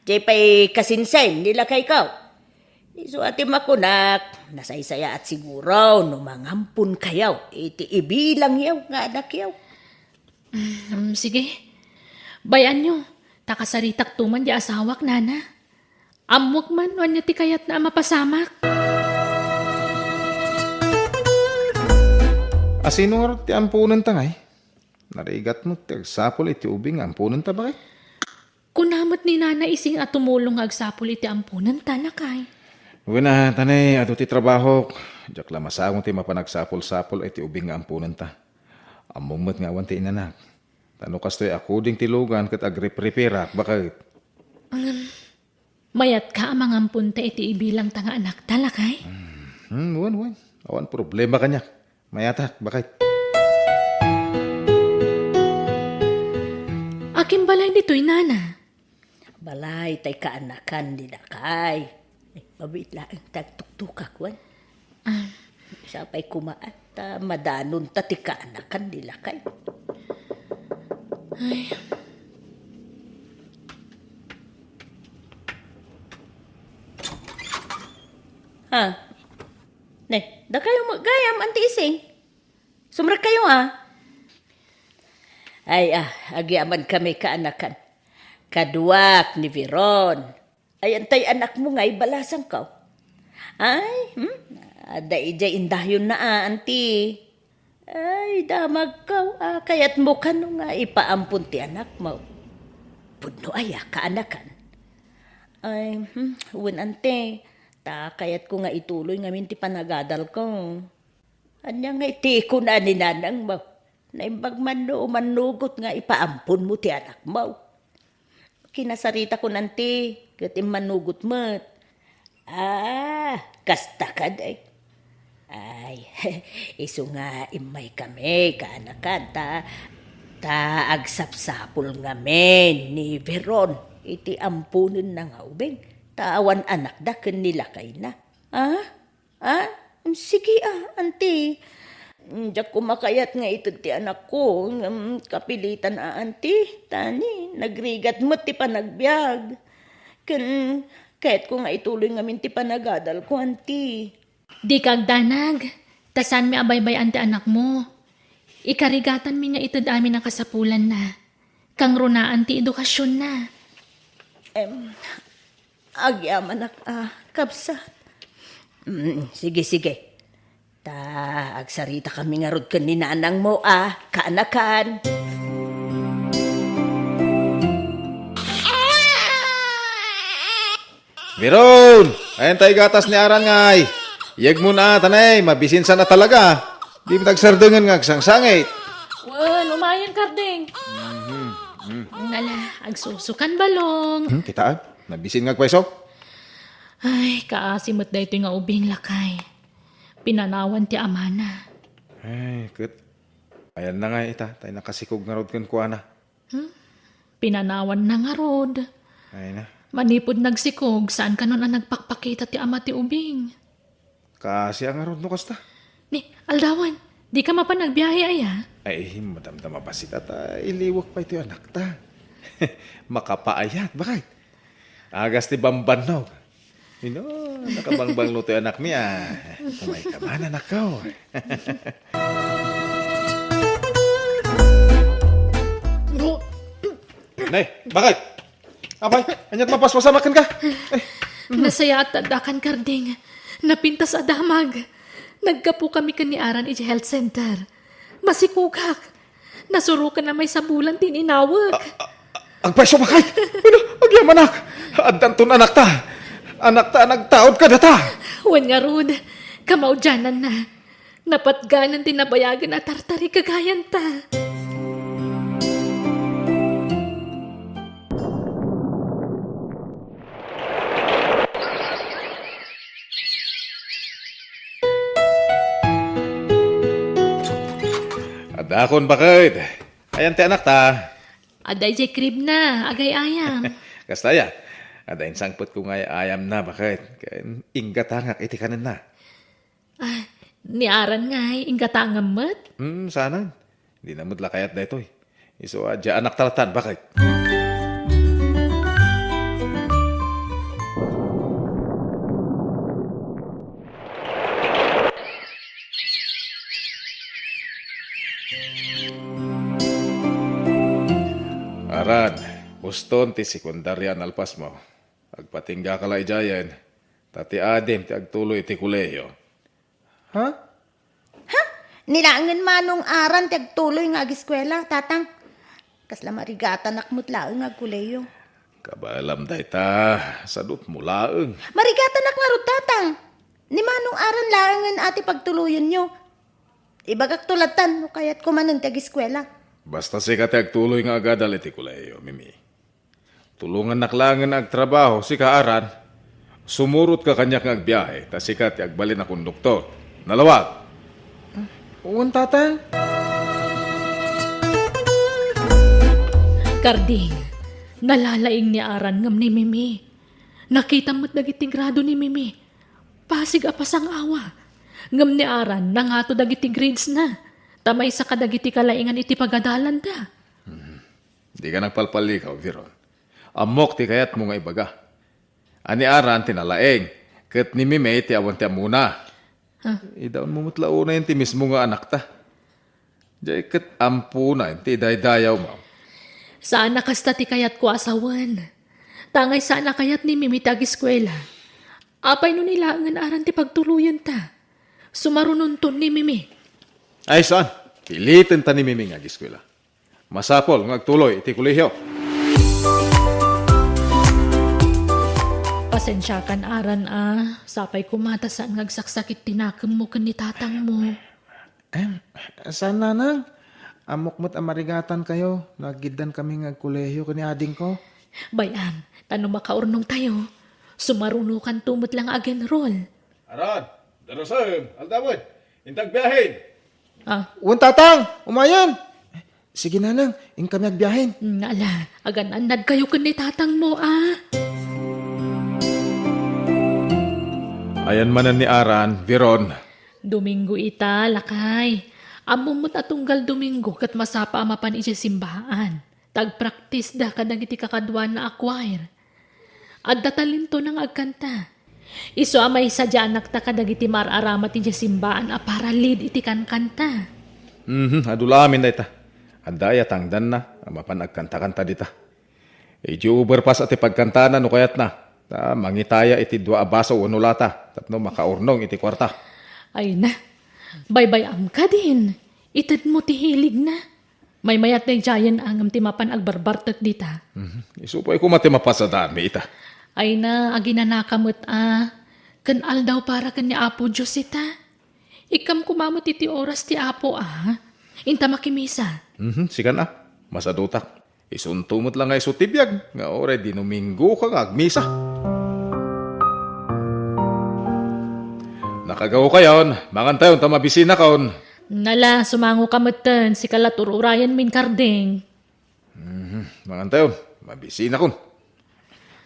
Diay pay kasinsin ni lakayko. Isu a ti makunak, nasaysayaat siguro no mangamponkayo iti ibilangyo nga anakyo. Mm, sige. Bay-anyo, ta kasaritakto man diay asawak, nana. Ammok man no ania ti kayatna a mapasamak. A sino ngarud ti amponenta ngay? Narigat met ti agsapul iti ubing nga amponenta, baket? Kuna met ni Nana Ising a tumulong nga agsapul iti amponenta, lakay. Wen a, tanay, adu ti trabahok. Diak la masango ti mapan agsapul-sapul iti ubing nga amponenta. Ammom met nga awan ti inanak. Ta no kastoy a kuding ti lugan ket agripripirak, baket. Ngem, mayatka a mangamponta iti ibilangta nga anakta, lakay? Hmm, wen, wen. Awan problema kaniak. Mayatak, baket. Akin balay ditoy, nana? Balay tay kaanakan ni lakay. Ay, mabiit laeng ti agtuktukak, wen. Ah. Sapay kumaat, ta madanonta ti kaanakan ni lakay. Ay. Ha? Ne, dakayo met gayam, Anti Ising? Sumrekkayo, a? Ay, a, agyaman kami kaanakan. Kaduak ni Veron. Ay, antay anakmo nga ibalasangko? Ay, hmm? Adda idiay indayonna, a, anti. Ay, damagko, a, kayatmo kano nga ipaampon ti anakmo? Pudno aya, kaanakan? Ay, hmm, wen, anti. Ta kayatko nga ituloy ngamin ti panagadalko. Ania ngay ti kuna ni nanangmo? Naimbag man no umannugot nga ipaamponmo ti anakmo. Kinasaritakon, anti, ket immannugot met. Ah, kasta kadi. Ay, isu nga immaykami, kaanakan, ta, ta agsapsapul ngamin ni Veron iti amponenna nga ubing, ta awan anakda ken ni lakayna. Ah? Ah? Sige a, anti. Diak koma kayat nga ited ti anakko, ngem kapilitan a, anti. Tani, nagrigat met ti panagbiag. Ken kayatko nga ituloy ngamin ti panagadalko, anti. Dika agdanag, ta saanmi a baybay-an ti anakmo. Ikarigatanmi nga ited amin a kasapulanna. Kangrunaan ti edukasionna. Em, agyamanak a kabsat. Mm, sige, sige. Ta agsaritakami ngarud ken ni nanangmo a kaanakan. Veron! Ayan tay gatas ni Aran ngay. Yegmon a, tanay, mabisinsan a talaga. Di met agsardengen nga agsangsangit. Wen, umayen, Karding. Mhm, mhm. Ala, agsusukan, Balong. Hmm, kitaan? Nabisin nga agpayso? Ay, kaasi met daytoy nga ubing, lakay. Pinanawan ti amana. Ay, ket ayanna nga ita, tay nakasikog ngarud kenkuana. Hmm? Pinanawanna ngarud. Ay na. Manipud nagsikog, saan kanon a nagpakpakita ti ama ti ubing? Kaasi a ngarud no kasta. Ni, aldawan, dika mapan agbiahe aya? Ay, madamdama bassit ta iliwek pay ti anakta. Makapaayat, baket. Agas ti bambannog. Ino, nakabangbanglo ti anakmi a. Umayka man, anakko. Ne, baket? Apay, ania't mapaspasamak kenka? Nasayaat ti addakan, Karding. Napintas a damag. Naggapokami ken ni Aran idiay health center. Masikogak. Nasuroken a maysa bulan ti ininawek. A-, a-, a-, agpayso, baket? Wen a, agyamanak. Addanton anakta. Anakta a nagtaud kadata. Wen ngarud, kamaudiananna. Napatganan ti nabayagen a tartarik gagayanta. Dakon, baket. Ayan ti anakta. Adda idiay crib na, agay-ayam. Kasta aya, adda insangpetko nga ay-ayam na, baket. Ken inggatangak iti kanenna. Ah, ni Aran ngay, inggatangam met? Hmm, saanen. Dina met la kayat daytoy. Isu a, diay anakta latta, baket. Aran, uston ti sekundaria a nalpasmo. Agpatinggaka la idiayen, ta ti adim ti agtuloy iti kolehiyo. Ha? Ha? Ni laengen manong Aran ti agtuloy nga agiskuela, tatang. Kasla marigatanak met laeng nga agkolehiyo. Kabaelam dayta, sadutmo laeng. Marigatanak ngarud, tatang. Ni manong Aran laengen a ti pagtuloyenyo. Ibagakto lattan no kayatko manen ti agiskuela. Basta sika ti agtuloy nga agadal iti kolehiyo, Mimi. Tulongannak laengen nga agtrabaho, sika, Aran. Sumurotka kaniak nga agbiahe, ta sika ti agbalin a konduktor. Nalawag! Wen, tatang. Karding, nalalaing ni Aran ngem ni Mimi. Nakitam met dagiti grado ni Mimi. Pasig a pasangawa. Ngem ni Aran, nangato dagiti grades na. Ta maysa kadagiti kalaingan iti pagadalanda. Dika nagpalpalikaw, Viron. Ammok ti kayatmo nga ibaga. A ni Aran ti nalaing, ket ni Mimi ti awan ti ammona. Ha? Idaonmo met la unayen ti mismo nga anakta. Diay ket amponaen ti idaydayawmo. Saan a kasta ti kayatko a sawen. Ta angay saan a kayat ni Mimi ti agiskuela. Apay no ni laengen Aran ti pagtuloyenta? Sumarunonton ni Mimi. Ay, saan? Pilitenta ni Mimi nga agiskuela. Masapul nga agtuloy iti kolehiyo. Pasensiakan, Aran, a. Sapay koma ta saan nga agsaksakit ti nakemmo ken ni tatangmo. Em, saan, nanang? Ammok met a marigatankayo no aggiddankami nga agkolehiyo ken ni adingko. Bay-am, ta no makaurnongtayo, sumarunokanto met la nga ag-enroll. Aran, darasem, aldawen, inta agbiahen. Ah. Wen, tatang, umayen. Sige, nanang, inkami agbiahen. Mm, ala, agan-annadkayo ken ni tatangmo, a. Ayan manen ni Aran, Viron. Domingo ita, lakay. Ammom met a tunggal Domingo ket masapa a mapan idiay simbaan. Ta agpraktisda kadagiti kakaduana a choir. Adda talentona nga agkanta. Isu a maysa diay anakta kadagiti maar-aramat idiay simbaan a para lead iti kankanta. Mhm, adu la amin dayta. Adda aya tangdanna a mapan agkantakanta dita? Idiay overpass a ti pagkantana no kayatna. Ta mangitaya iti dua a baso wenno lata tapno makaurnong iti kuarta. Ay na, baybay-am kadin. Itedmo ti hiligna. Maymayat daydiayen a ngem ti mapan agbarbartek dita. Mhm. Isu pay koma ti mapasadaanmi ita. Ay na, aginanaka met a. Ken aldaw para ken ni Apo Dios ita. Ikkam koma met iti oras ti Apo a. Inta makimisa. Mhm, sikan a. Masadutak. Isunto met la nga isu ti biag nga uray Dinominggoka nga agmisa. Nakagaokayon, mangantayon ta mabisinakon. Nala, sumangoka metten, sika la ti ur-urayenmin, Karding. Mhm, mangantayon, mabisinakon.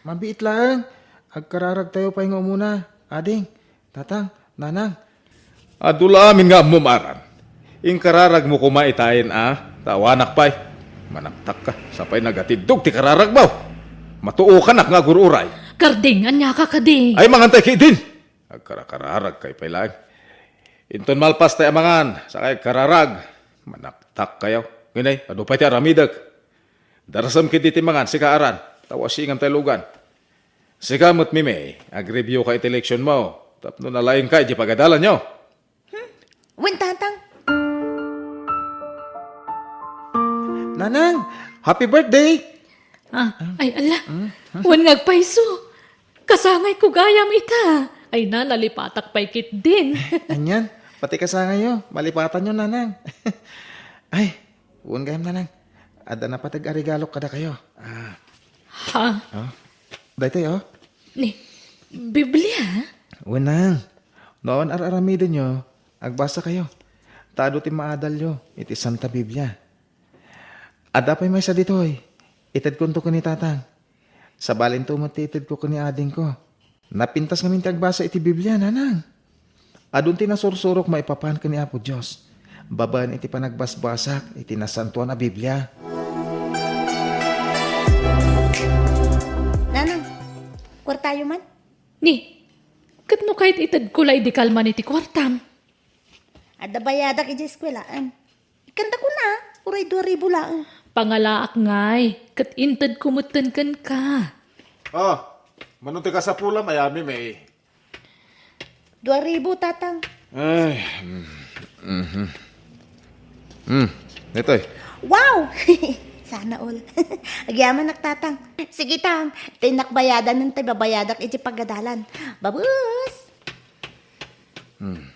Mabiit laeng, agkararagtayo pay nga umuna, ading, tatang, nanang. Adu la amin nga ammom, Aran. Inkararagmo koma itayen a, ta awanak pay. Manaktakka, sapay nagatiddog ti kararagmo. Matuokanak nga agur-uray. Karding, aniaka kadi? Ay, mangantay ketdin. Agkarakararagkayo pay laeng. Inton malpas tay amangan, sakay agkararag. Manaktakkayo. Ngem, adu pay ti aramidek. Darasem ketdi ti mangan, sika, Aran. Ta wasingam tay lugan. Sika met, Mimi, agreviewka iti leksionmo tapno nalaingka idiay pagadalanyo. Hmm? Wen, tatang. Nanang, happy birthday! Ah, ay, ala. Hmm? Wen nga agpayso. Kasangayko gayam ita. Ay na, nalipatak pay ketdin. Anian, pati kasangayyo, malipatanyo, nanang. Ay, wen gayam, nanang. Adda napateg a regalok kadakayo. Ah. Ha? Oh. Daytoy, oh. Ni, Biblia? Wen, nang. No awan ar-aramidenyo, agbasakayo. Ta adu ti maadalyo iti Santa Biblia. Adda pay maysa ditoy, itedkonto ken ni Tatang. Sabalinto met ti itedko ken ni adingko. Napintas ngamin ti agbasa iti Biblia, Nanang. Adun ti nasursurok maipapan ken ni Apo Dios, babaen iti panagbasbasak iti Nasantoan a Biblia. Nanang, kuartayo man? Ni, ket no kayat itedko la idi kalman iti kuartam? Adda bayadak iti eskuelaan. Kanta ko na, uray dua ribu laeng. Pangalaak ngay, ket intedko metten kenka. Ah, mano ti kasapulam, ayami, May? Dua ribu, Tatang. Ay, mm, mhm. Hmm, ditoy. Wow! Sana all. Agyamanak, Tatang. Sige, Tang. Tinakbayadan ng tayo babayadak iti pagadalan. Babus! Hmm.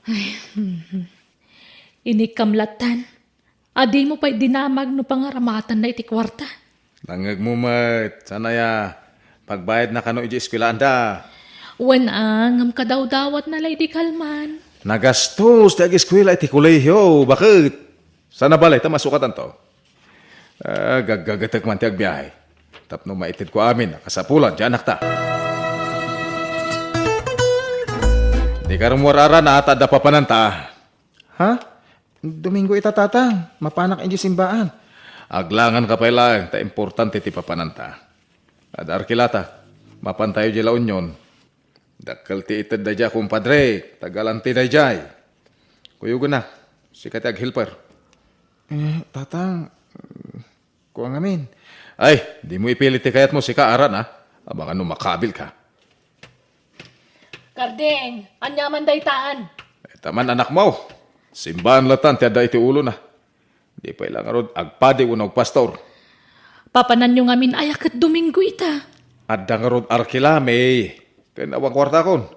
Ay, mhm. Inikkam latan. Adimo pay dinamag no pangaramatanna iti kuarta. Nangngegmo met, saan aya, pagbayadna kano iti eskuelaanda? Wen a, ngem kadawdawatna la idi kalman. Nagastos ti ageskuela iti kolehio, baket. Saan a bale ta masukatanto? Ah, gaggagatek man ti agbiahe. Tapno maitedko amin a kasapulan ti anakta. Dika rummuar, Aran, a, ta adda papananta. Ha? Domingo ita, Tatang. Mapanak idiay simbaan. Aglanganka pay laeng ta importante ti papananta. Adda arkilata, mapantayo diay La Union. Dakkel ti ited daydiay a kumpadre, taga-Alanti daydiay. Kuyogennak, sika ti aghelper. Eh, Tatang, Kua ngamin. Ay, dimo ipilit ti kayatmo, sika, Aran, a. Amangan no makabilka. Karding, ania man daytan? Ita man, anakmo. Simbaan latan ti adda iti ulona. Di pay la ngarud agpadi wenno agpastor. Papananyo ngamin aya ket Domingo ita? Adda ngarud arkila, May. Ken awan kuartakon.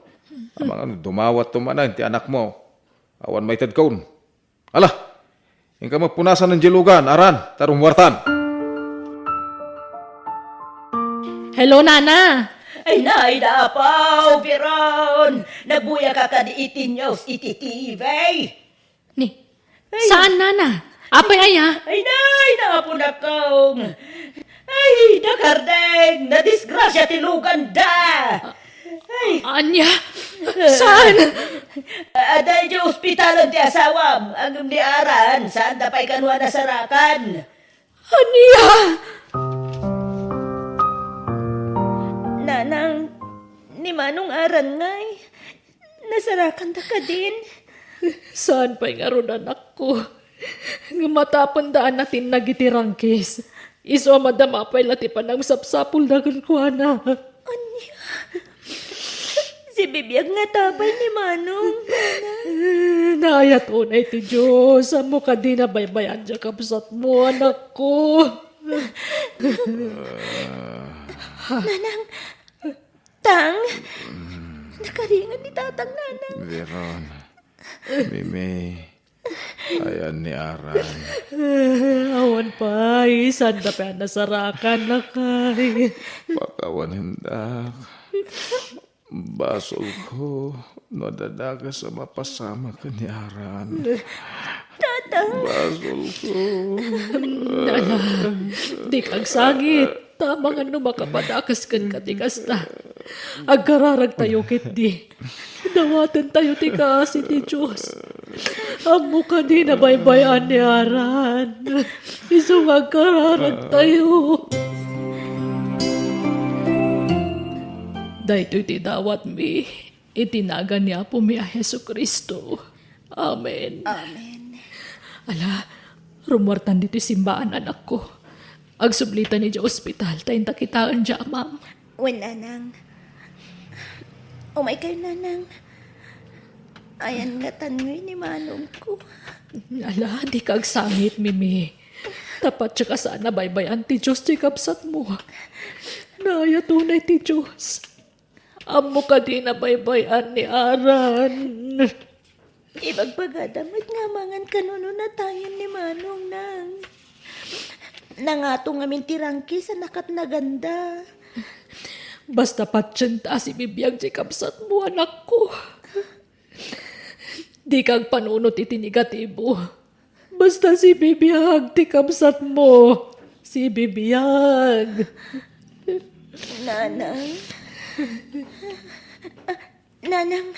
Amangan no dumawatto manen ti anakmo. Awan maitedkon. Ala, inka met punasan diay lugan, Aran, ta rummuartan. Hello, Nana. Ay, nay, napaw, Biron. Nagbuya ka kadi iti news iti T V? Ni, ay. Saan, Nana? Apay aya? Ay, nay, napunakong. Ay, dakardeng, nadisgrasya ti luganda. Ay. Ania? Saan? Adda idiay ospitalan ti asawam, ngem ni Aran, saanda pay kano a nasarakan. Ania? Nanang, ni Manong Aran ngay, nasarakanda kadin? Saan pay ngarud, anakko? Ngem matapenda a natinnag iti rangkis, isu a madama pay la ti panangsapsapulda kenkuana. Ania? Sibibiag ngata pay ni Manong, Nanang? Naayat unay ti Dios. Ammok a dina baybay-an diay kabsatmo, anakko. Nanang, Tang, nakaringan ni Tatang, Nanang. Biron. Mimi. Ayan ni Aran. Awan pay, saanda pay a nasarakan, lakay. Pakawanen, dak. Basolko no adda dakes a mapasamak ken ni Aran. Tatang. Basolko. Nana, dika agsangit. Ta amangan no makapadakes kenka ti kasta. Agkararagtayo ketdi. Dawatentayo ti kaasi ti Dios. Ammok a dina baybay-an ni Aran. Isu nga agkararagtayo. Daytoy ti dawatmi iti nagan ni Apomi a Jesu-Cristo. Amen. Amen. Ala, rummuartan ditoy simbaan, anakko. Agsublitan idiay ospital ta inta kitaen diay amam. Wen, Nanang. Umaykayo, Nanang. Ayan ngatan ngay ni manongko. Ala, dika agsangit, Mimi. Ta patien a saan a baybay-an ti Dios ti kabsatmo. Naayat unay ti Dios. Ammok a dina baybay-an ni Aran. Ibagbagada met nga amangan kano no natayen ni Manong, Nang. Nangato ngamin ti rangkis a nakatnaganda. Basta patienta a sibibiag ti kabsatmo, anakko. Dika agpanunot iti negatibo. Basta si Bibiag ti kabsatmo. Si Bibiag. Nanang. Ah, Nanang.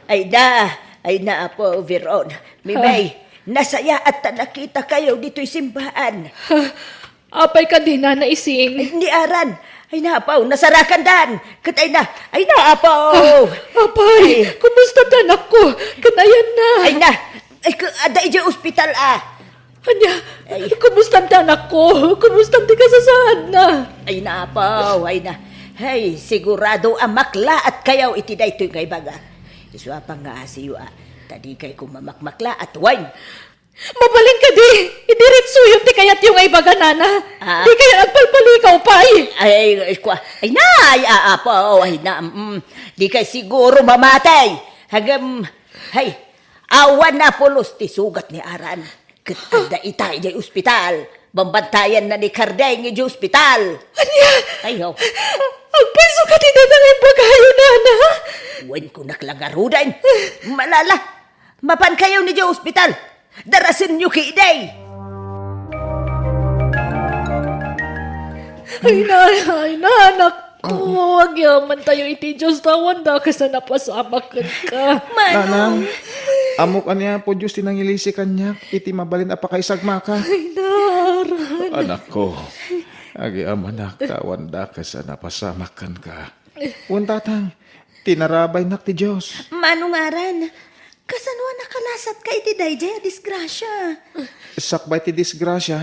Ay na, ay na, Apo Veron. Mimay, nasayaat ta nakitakayo ditoy simbahan. Ha? Apay kadi, Nana Ising? Ay, ni Aran. Ay na, Apo, nasarakandan. Ket ay na, ay na, Apo. Ah, apay, ay. Kumusta ti anakko? Ket ayanna? Ay na, ay, ka-, adda idiay ospital, ah. Ania, ay. Kumusta ti anakko? Kumusta ti kasasaadna? Ay na, Apo, ay na. Ay, sigurado a maklaatkayo iti daytoy nga ibaga. Isu a pangngaasiyo, ah. Ta dikay koma makmaklaat, wen. Mabalin kadi, idiretsoyon ti kayatyo nga ibaga, Nana. Ah. Dikay agpalpalikaw pay. Ay, ay, ay, kwa-, ay na, ay, ah, Apo, ay na, mm, dikay siguro mamatay. Hagem, hay, awan napulos ti sugat ni Aran. Ket adda ita idiay ospital. Bambantayanna ni Kardeng idiay ospital. Ania? Ay, oh. Agpayso kadi dayta nga imbagayo, Nana? Wen, kunak la ngaruden. Malala, mapankayo idiay ospital. Darasenyo ketdi. Ay na, ay na, anakko, agyamantayo iti Dios, ta awan dakes a napasamak kenka. Manong. Nanang, ammok a ni Apo Dios ti nangilisi kaniak iti mabalin a pakaisagmaka. Ay, Aran. Anakko, agyamanak ta awan dakes a napasamak kenka. Wen, Tatang, tinarabaynak ti Dios. Manong Aran, kasano a nakalasatka iti daydiay a disgrasia? Sakbay ti disgrasia,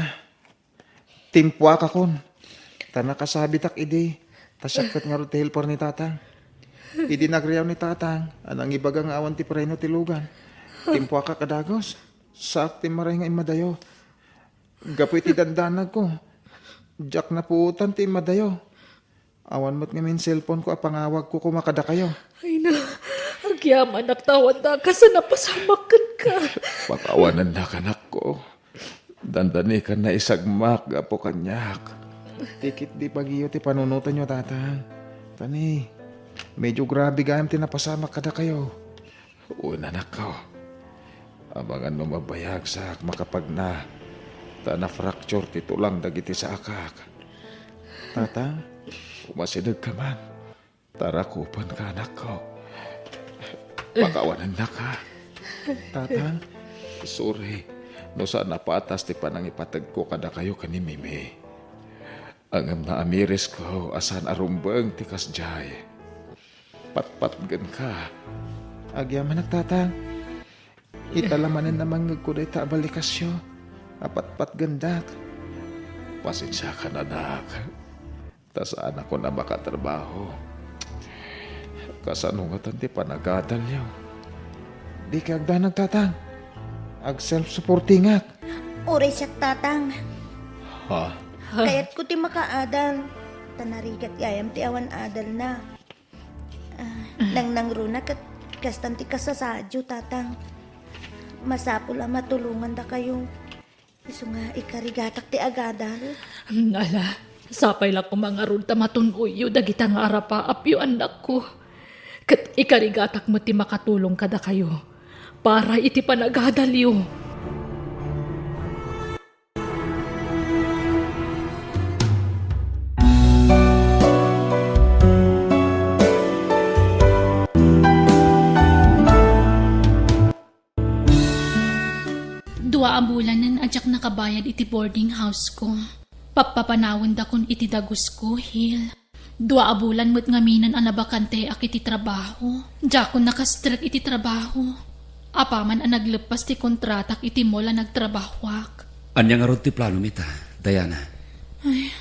timpuakakon, ta nakasabitak idi, ta siak ket ngarud ti helper ni Tatang. Idi nagriaw ni Tatang a nangibaga nga awan ti preno ti lugan, timpuakak a dagus. Saak ti maray nga immadayo. Gapu iti dandanagko, diak napuotan ti immadayo. Awan met ngamin cellphone ko a pangawagko koma kadakayo. Ay na, agyamanak ta awan dakes a napasamak kenka. Pakawanennak, anakko. Dandani ka naisagmak gapu kaniak. Ti ketdi bagiyo ti panunotenyo, Tatang. Ta ni, medyo grabe gayam ti napasamak kadakayo. Wen, anakko, amangan no mabayagsak makapagna, ta na-fracture ti tulang dagiti sakak. Tatang, umasidegka man, ta rakupenka, anakko. Pakawanennaka. Tatang, sorry no saan a patas ti panangipategko kadakayo ken ni Mimi. Ngem naamirisko a saan a rumbeng ti kasdiay. Patpatgenka. Agyamanak, Tatang. Ita la manen a mangngegko dayta a balikasyo a patpatgendak. Pasensiakan, anak, ta saanakon a makatrabaho. Kasano ngatan ti panagadalyo? Dika agdanag, Tatang. Ag-self-supportingak. Uray siak, Tatang. Ha? Kayatko ti makaadal. Ta narigat gayam ti awan adalna. Ah, nangnangruna ket kastan ti kasasaadyo, Tatang. Masapul a matulongandakayo. Isu nga ikarigatak ti agadal. Ala, sapay la koma ngarud ta matun-oyyo dagita nga arapaapyo, annakko. Ket ikarigatak met ti makatulong kadakayo para iti panagadalyo. Dua a bulanen a diak nakabayad iti boarding house ko. Pappapanawendakon iti dagusko, Hil. Dua a bulan met ngaminen a nabakanteak iti trabaho. Diakon nakastrek iti trabaho. Apaman a nagleppas ti kontratak iti mall a nagtrabahoak. Ania ngarud ti planomi ta, Diana? Ay,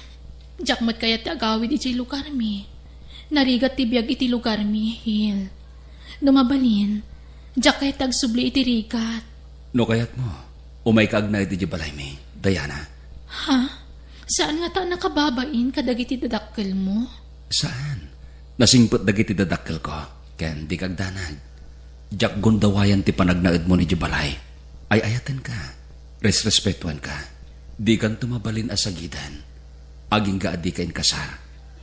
diak met kayat ti agawid idiay lugarmi. Narigat ti biag iti lugarmi, Hil. No mabalin, diak kayat ti agsubli iti rigat. No kayatmo, umayka agnaed idiay balaymi, Diana. Ha? Saan ngata a nakababain kadagiti dadakkelmo? Saan. Nasingpet dagiti dadakkelko, ken dika agdanag. Diak gundawayan ti panagnaedmon idiay balay. Ay-ayatenka. Resrespetuanka. Dikanto mabalin a sagiden. Agingga a dika inkasar.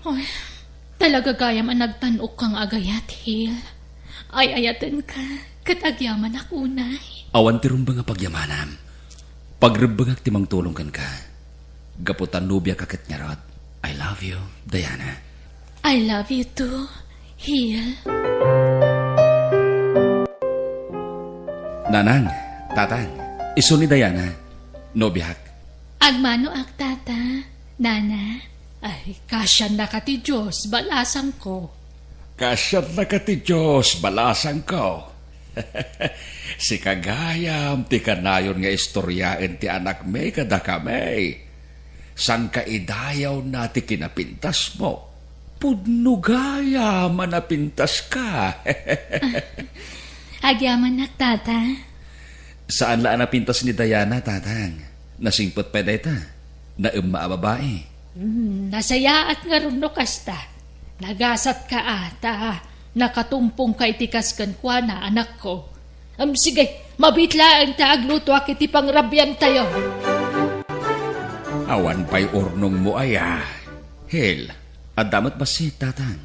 Oy, talaga gayam a nagtan-okka nga agayat, Hil. Ay-ayatenka. Ket agyamanak unay. Awan ti rumbeng a pagyamanam. Pagrebbengak ti mangtulong kenka. Gapu ta nobiaka ket ngarud. I love you, Diana. I love you too, Hil. Nanang, tatang, isu ni Diana, nobiak. Agmanoak, tata, nana. Ay, kasiannaka ti Dios, balasangko. Kasiannaka ti Dios, balasangko. Sika gayam ti kanayon nga istoriaen ti anakmi kadakami. Saan ka idayawna ti kinapintasmo? Pudno gayam a napintaska. Agyamanak, tata. Saan la a napintas ni Diana, tatang. Nasingpet pay dayta. Naemma a babai. Hmm, nasayaat ngarud no kasta. Nagasatka a ta nakatumpongka iti kas kenkuana, anakko. Em, sige, mabiit laeng ta aglutoak iti pangrabiantayo. Awan pay urnongmo aya, Hil? Adda met bassit, tatang.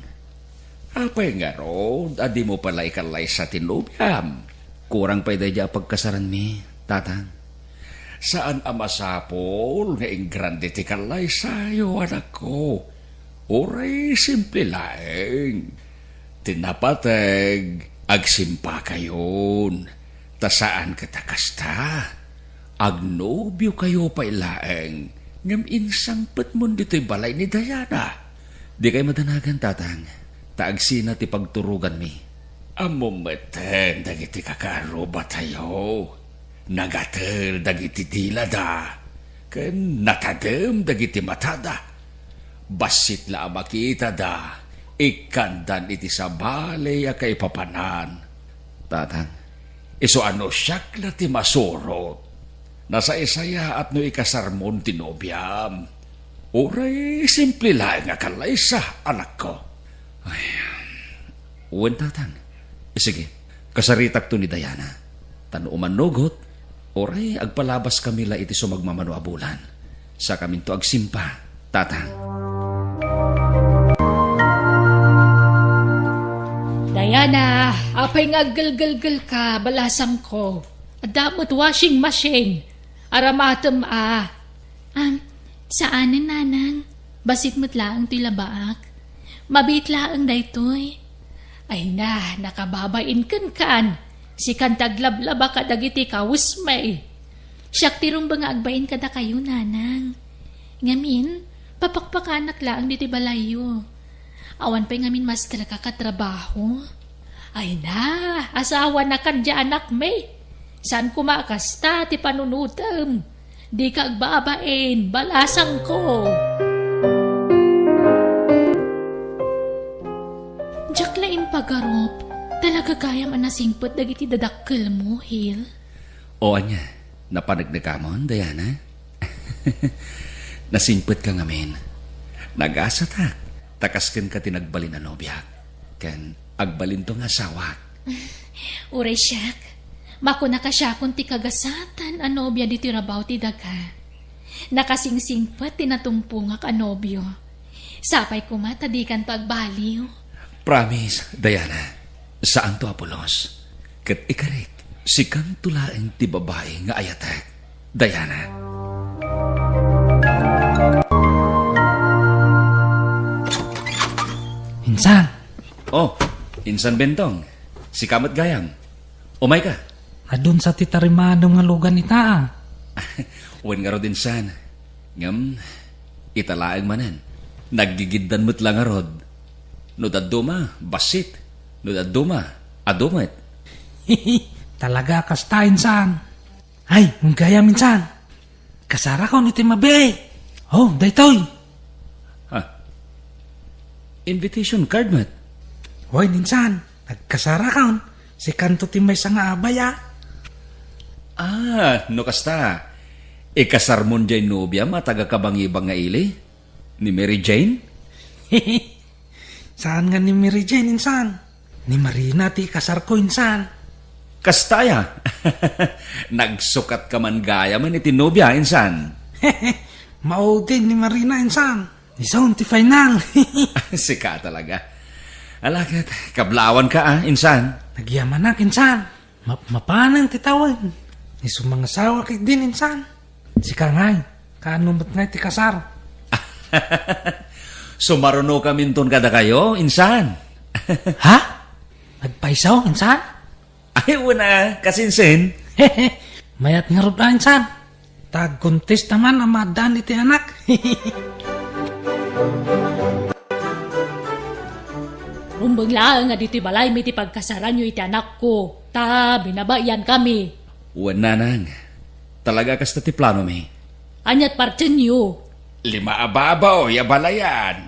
Apay ngarud a dimo pay la ikallaysa ti nobiam? Kurang pay daydiay a pagkasaranmi, tatang. Saan a masapul nga ingrande ti kallaysayo, anakko. Uray simple laeng. Ti napateg, agsimpakayon. Ta saan ket a kasta. Agnobiokayo pay laeng, ngem insangpetmon ditoy balay ni Diana. Dikay madanagan, tatang, ta agsina ti pagturoganmi. Ammom metten dagiti kakaarrubatayo. Nagatel dagiti dilada, ken natadem dagiti matada. Bassit la a makitada, ikkandan iti sabali a kaipapanan. Tatang, isu a no siak la ti masurot, nasaysayaat no ikasarmon ti nobiam. Uray simple laeng a kallaysa, anakko. Ay, wen, tatang. Sige, kasaritakto ni Diana. Ta no umannugot, uray agpalabaskami la iti sumagmamano a bulan. Sakaminto agsimpa, tatang. Diana, apay nga aggelgelgelka, balasangko? Adda met washing machine. Aramatem a. Am, saanen, nanang. Bassit met laeng ti labaak. Mabiit laeng daytoy. Ay na, nakababain kenkan. Sikan ti aglablaba kadagiti kawesmi. Siak ti rumbeng nga agbain kadakayo, nanang. Ngamin, papakpakanak laeng ditoy balayyo. Awan pay ngamin masterka katrabaho. Ay na, asawanakan diay anakmi. Saan koma a kasta ti panunotem? Dika agbabain, balasangko. Diak la impagarup, talaga gayam a nasingpet dagiti dadakkelmo, Hil. O ania, napaneknekamon, Diana? Nasingpetka ngamin. Nagasatak, ta kas kenka ti nagbalin a nobiak, ken agbalinto nga asawak. Uray siak, makunaka siakon ti kagasatan a nobia ditoy rabaw ti daga. Nakasingsingpet ti natumpongak a nobio. Sapay koma ta dikanto agbaliw. Promise, Diana, saanto a pulos. Ket ikarik, sikanto laeng ti babai nga ayatek, Diana. Insan! Oh, insan Bentong. Sika met gayam. Umayka. Adun sa ti tarimanem nga lugan ita, a. Wen ngarud insan. Ngem, ita laeng manen. Naggigiddan met la ngarud. No dadduma, bassit. No dadduma, adu met. Talaga a kasta, insan. Ay, wen gayam, insan. Kasarakon iti mabiit. Oh, daytoy. Ha? Invitation card met? Wen, insan. Nagkasarakon. Sikanto ti maysa nga abay, a. Ah, no kasta, ikasarmon diay nobiam a taga-Kabangibang nga ili? Ni Mary Jane? Saan nga ni Mary Jane, insan. Ni Marina ti ikasarko, insan. Kasta aya? Nagsukatka man gayamen iti nobia, insan. Maudi ni Marina, insan. Isun ti final. Sika talaga. Ala ket, kablawanka, a, insan. Nagyamanak, insan. Ma-, mapanen ti tawen. Isu mangasawa ketdin, insan. Sika ngay, kaano met ngay ti kasar? Sumarunokaminton kadakayo, insan. Ha? Nagpayso, insan? Ay, una, kasinsin. Mayat ngarud a, insan. Ta agkontesta man a maaddaan iti anak. Rumbeng laeng a ditoy balaymi ti pagkasaranyo iti anakko, ta binabayankami. Wen, nanang. Talaga kasta ti planomi? Aniat partienyo? Lima a baboy a balayan.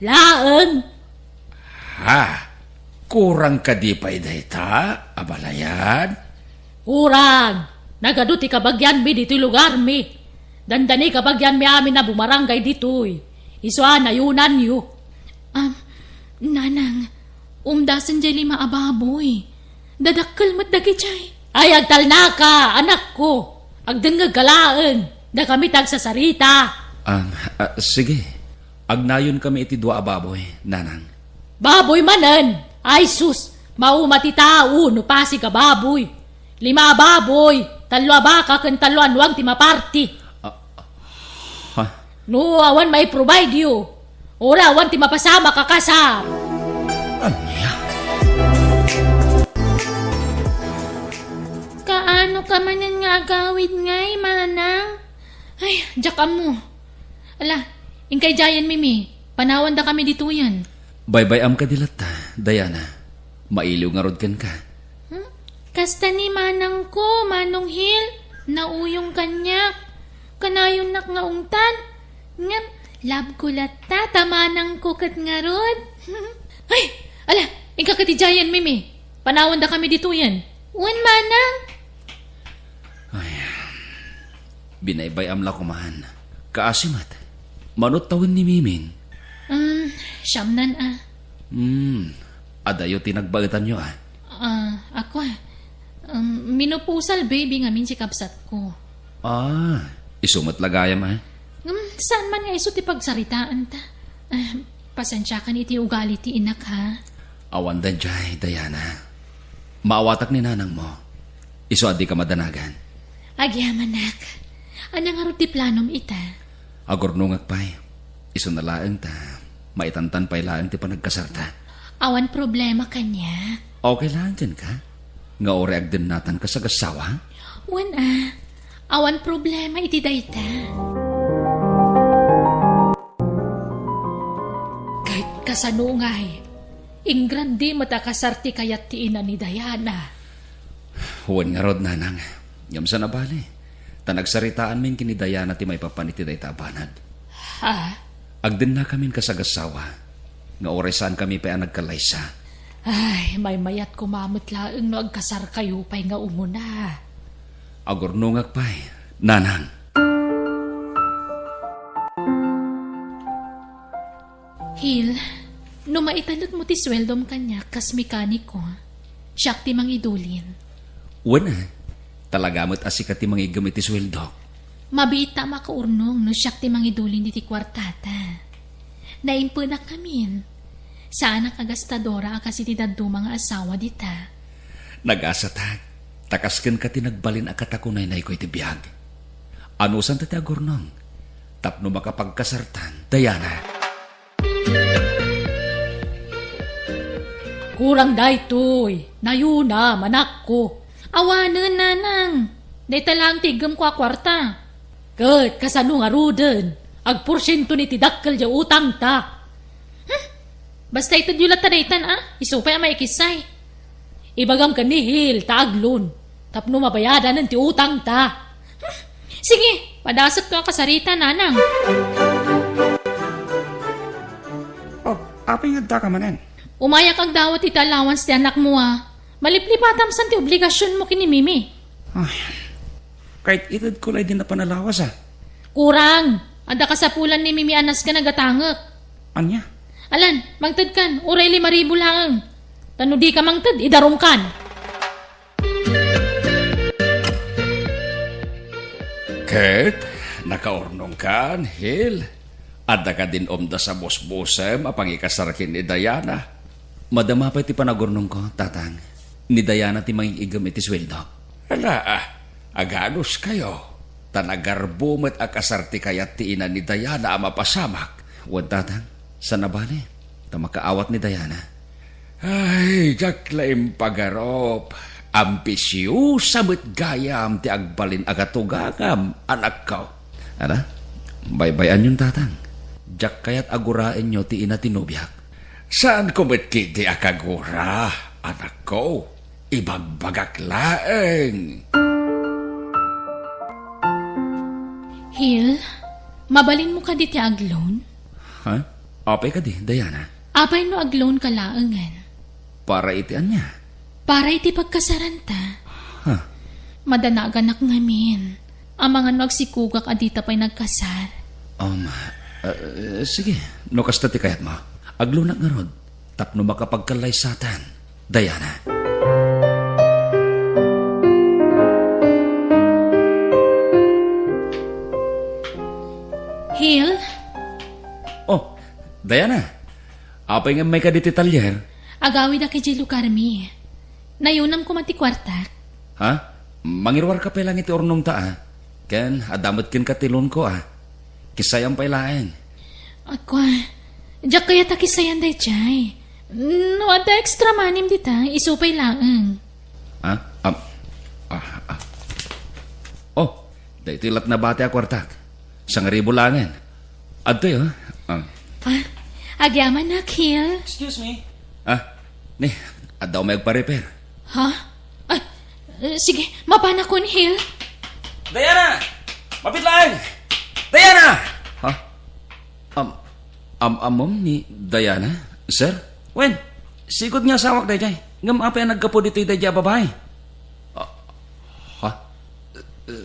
Laeng? Ha? Kurang kadi pay dayta a balayan? Kurang! Nagadu ti kabagianmi ditoy lugarmi. Dandani kabagianmi amin a bumaranggay ditoy. Isu a nayunanyo. Am, nanang, umdasen jay lima a baboy. Dadakkel met dagijay. Ay, agtalnaka, anakko. Agdengngegka laeng. Dakami ti agsasarita. Am, ah, sige. Agnayonkami iti dua a baboy, nanang. Baboy manen? Ay sus, mauma ti tao no pasig a baboy. Lima a baboy, tallo a baka ken tallo a nuang ti maparti. Ah, ha? No awan maiprovide-yo, uray awan ti mapasamak a kasar. Ania? Kaano ka manen nga agawid ngay, manang? Ay, diak ammo. Ala, inkay jayen, Mimi. Panawandakami ditoyen. Baybay-am kadi latta, Diana. Mailiw ngarud kenka. Hmm? Kasta ni manangko, Manong Hil, nauyong kaniak. Kanayonnak nga ungtan. Ngem, love ko latta, ta manangko ket ngarud. Ay, ala, inka ket idiayen, Mimi. Panawandakami ditoyen. Wen, manang. Ay, binaybay-am la koman. Kaasi met. Mano tawen ni Mimin? Um, siamnan a. Hmm, adayo ti nagbaetanyo a. Ah, ako a. Um, menopausal baby ngamin ti kabsatko. Ah, isu met la gayam a. Um, saan man nga isu ti pagsaritaanta? Ah, pasensiakan iti ugali ti inak, ha? Awan daydiay, Diana. Maawatak ni nanangmo. Isu a dika madanagan. Agyamanak. Ania ngarud ti planom ita? Agurnongak pay. Isuna laeng ta maitantan pay laeng ti panagkasarta. Awan problema kaniak. Okay laeng kenka nga uray agdennatanka sagassawa? Wen a, awan problema iti dayta. Ket kasano ngay? Ingrandi met a kasar ti kayat ti ina ni Diana. Wen ngarud, nanang. Ngem saan a bale, ta nagsaritaanmin ken ni Diana ti maipapan iti dayta a banag. Ha? Agdennakamin kasagassawa nga uray saankami pay a nagkallaysa. Ay, maymayat koma met laeng no agkasarkayo pay nga umuna. Agurnongak pay, nanang. Hil, no maitalekmo ti sueldom kaniak kas mekaniko, siak ti mangidulin. Wen a, talaga met a sika ti mangiggem iti sueldok. Mabiit ta a makaurnong no siak ti mangidulin iti kuartata. Naimpenak ngamin. Saanak a gastadora a kas iti dadduma nga asawa dita. Nagasatak, ta kas kenka ti nagbalin a katakunaynayko iti biag. Anusanta ti agurnong tapno makapagkasartan, Diana. Kurang daytoy, nayuna, manakko. Awanen, nanang. Dayta laeng ti iggemko a kuarta. Ket kasano ngaruden? Agporsienton iti dakkel ti utangta. Hmm? Basta itedyo latta daytan a, isu pay a maikissay. Ibagam ken ni Hil ta agloan tapno mabayadanen ti utangta. Hmm. Sige, padasekto a kasarita, nanang. Oh, apay nga addaka manen? Umayak agdawat iti allowance ti anakmo a. Maliplipatam san ti obligasionmo ken ni Mimi. Ay, ket itedko la idi napan a lawas a. Kurang! Adda kasapulan ni Mimi a nasken a gatangek. Ania? Alan, mangtedkan, uray lima ribu laeng. Ta no dika mangted, idarumkan. Ket nakaurnongkan, Hil? Adda kadin umdas a busbusem a pangikasar ken ni Diana? Madama pay ti panagurnongko, Tatang. ni Diana ti mangig-iggem iti sueldo. Ala, ah, aganuskayo. Ta nagarbo met a kasar ti kayat ti ina ni Diana a mapasamak. Wen, tatang, saan a bale, ta makaawat ni Diana. Ay, diak la impagarup. Ambisiosa met gayam ti agbalin a katugangam, anakko. Ala, baybay-anyon, tatang. Diak kayat a guraenyo ti ina ti nobiak. Saanko met ketdi a kagura, anakko. Ibagbagak laeng. Hil, mabalinmo kadi ti agloan? Ha? Apay kadi, Diana? Apay no agloanka laengen? Para iti ania? Para iti pagkasaranta. Ha? Madanaganak ngamin. Amangan no agsikugak a dita pay nagkasar. Um, eh, sige, no kasta ti kayatmo, agloanak ngarud tapno makapagkallaysatan, Diana. Hil? Oh, Diana. Apay nga immayka ditoy talyer? Agawidak idiay lugarmi. Nayunam koma ti kuartak. Ha? Mangiruarka pay laeng iti urnongta, a? Ken adda met kenka ti loanko, a? Kisayam pay laeng. Ako, diak kayat a kisayan daydiay. No adda extra money-m dita, isu pay laeng. Ha? Am, ah, ah. Oh, daytoy lat nabati a kuartak. Sangribu laengen. Adtoy, oh. Ah. Ah, agyamanak, Hil. Excuse me. Ah, ni, adda umay agpa-repair. Ha? Ay, eh, sige, mapanakon, Hil. Diana! Mapit laeng! Diana! Ha? Am-, am-, ammom ni Diana, sir? Wen, sigud nga asawak daydiay. Ngem apay a naggapu ditoy daydiay a babai? Ah, ha?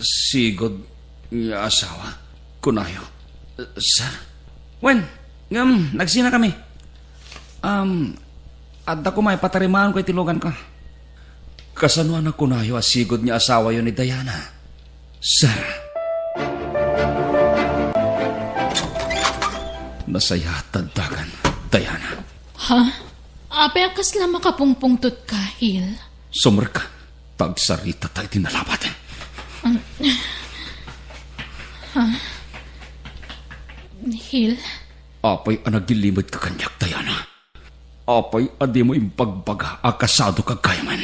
Sigud nga asawa? Kunayo, sir? Wen, ngem nagsinakami. Um, adda koma ipatarimaanko iti luganko. Kasano a nakunayo a sigud nga asawayo ni Diana? Sir. Nasayaat ta addakan, Diana. Ha? Apay a kasla makapungpungtotka, Hil? Sumrekka, ta agsaritata iti nalabat. Um, ha? Hil? Apay a nagilimedka kaniak, Diana? Apay a dimo imbagbaga a kasadoka gayamen?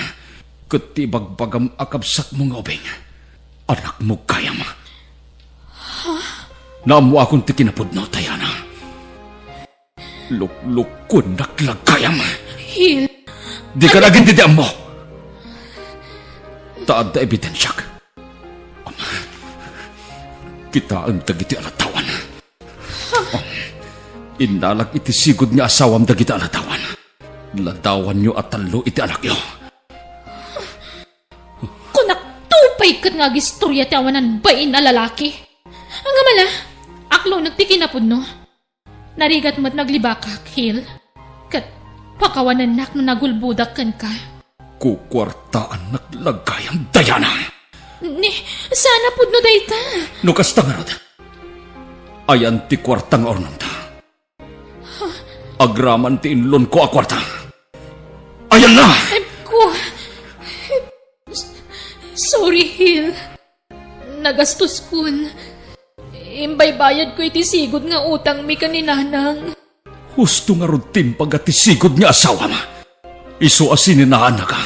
Ket ti ibagbagam a kabsatmo nga ubing, anakmo gayam. Naammoakon ti kinapudno, Diana. Luklukuennak la gayam. Hil. Dika la gintidi ammo. Ta adda ebidensiak. Kitaem dagiti a ladawan. Innalag iti sigud nga asawam dagiti a ladawan. Ladawanyo a tallo iti anakyo. Kunak, tupay ket nga agistoria ti awanan bain a lalaki. Ngem ala, aklonek ti kinapudno. Narigat met naglibakak, Hil. Ket pakawanennak no nagulbodak kenka. Kukuartaannak la gayam, Diana! Ni, saan a pudno dayta? No kasta ngarud, ayan ti kuarta nga urnongta. Agraman ti inlonko a kuarta. Ayanna! Em, ku-, sorry, Hil. Nagastoskon. Imbaybayadko iti sigud nga utangmi ken ni Nanang. Husto ngarud ti impaga ti sigud nga asawam. Isu a sininaanaka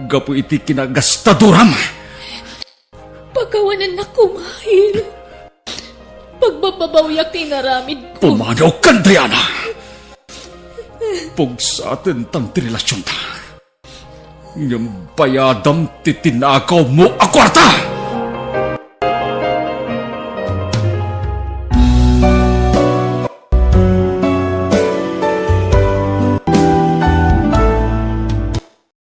gapu iti kinagastadoram. Pakawanennak koma, Hil. Pagbababawyak ti inaramidko. Pumanaw ka, Diana! Pugsaten tan ti relasionta. Ngem bayadam ti tinakawmo a kuarta!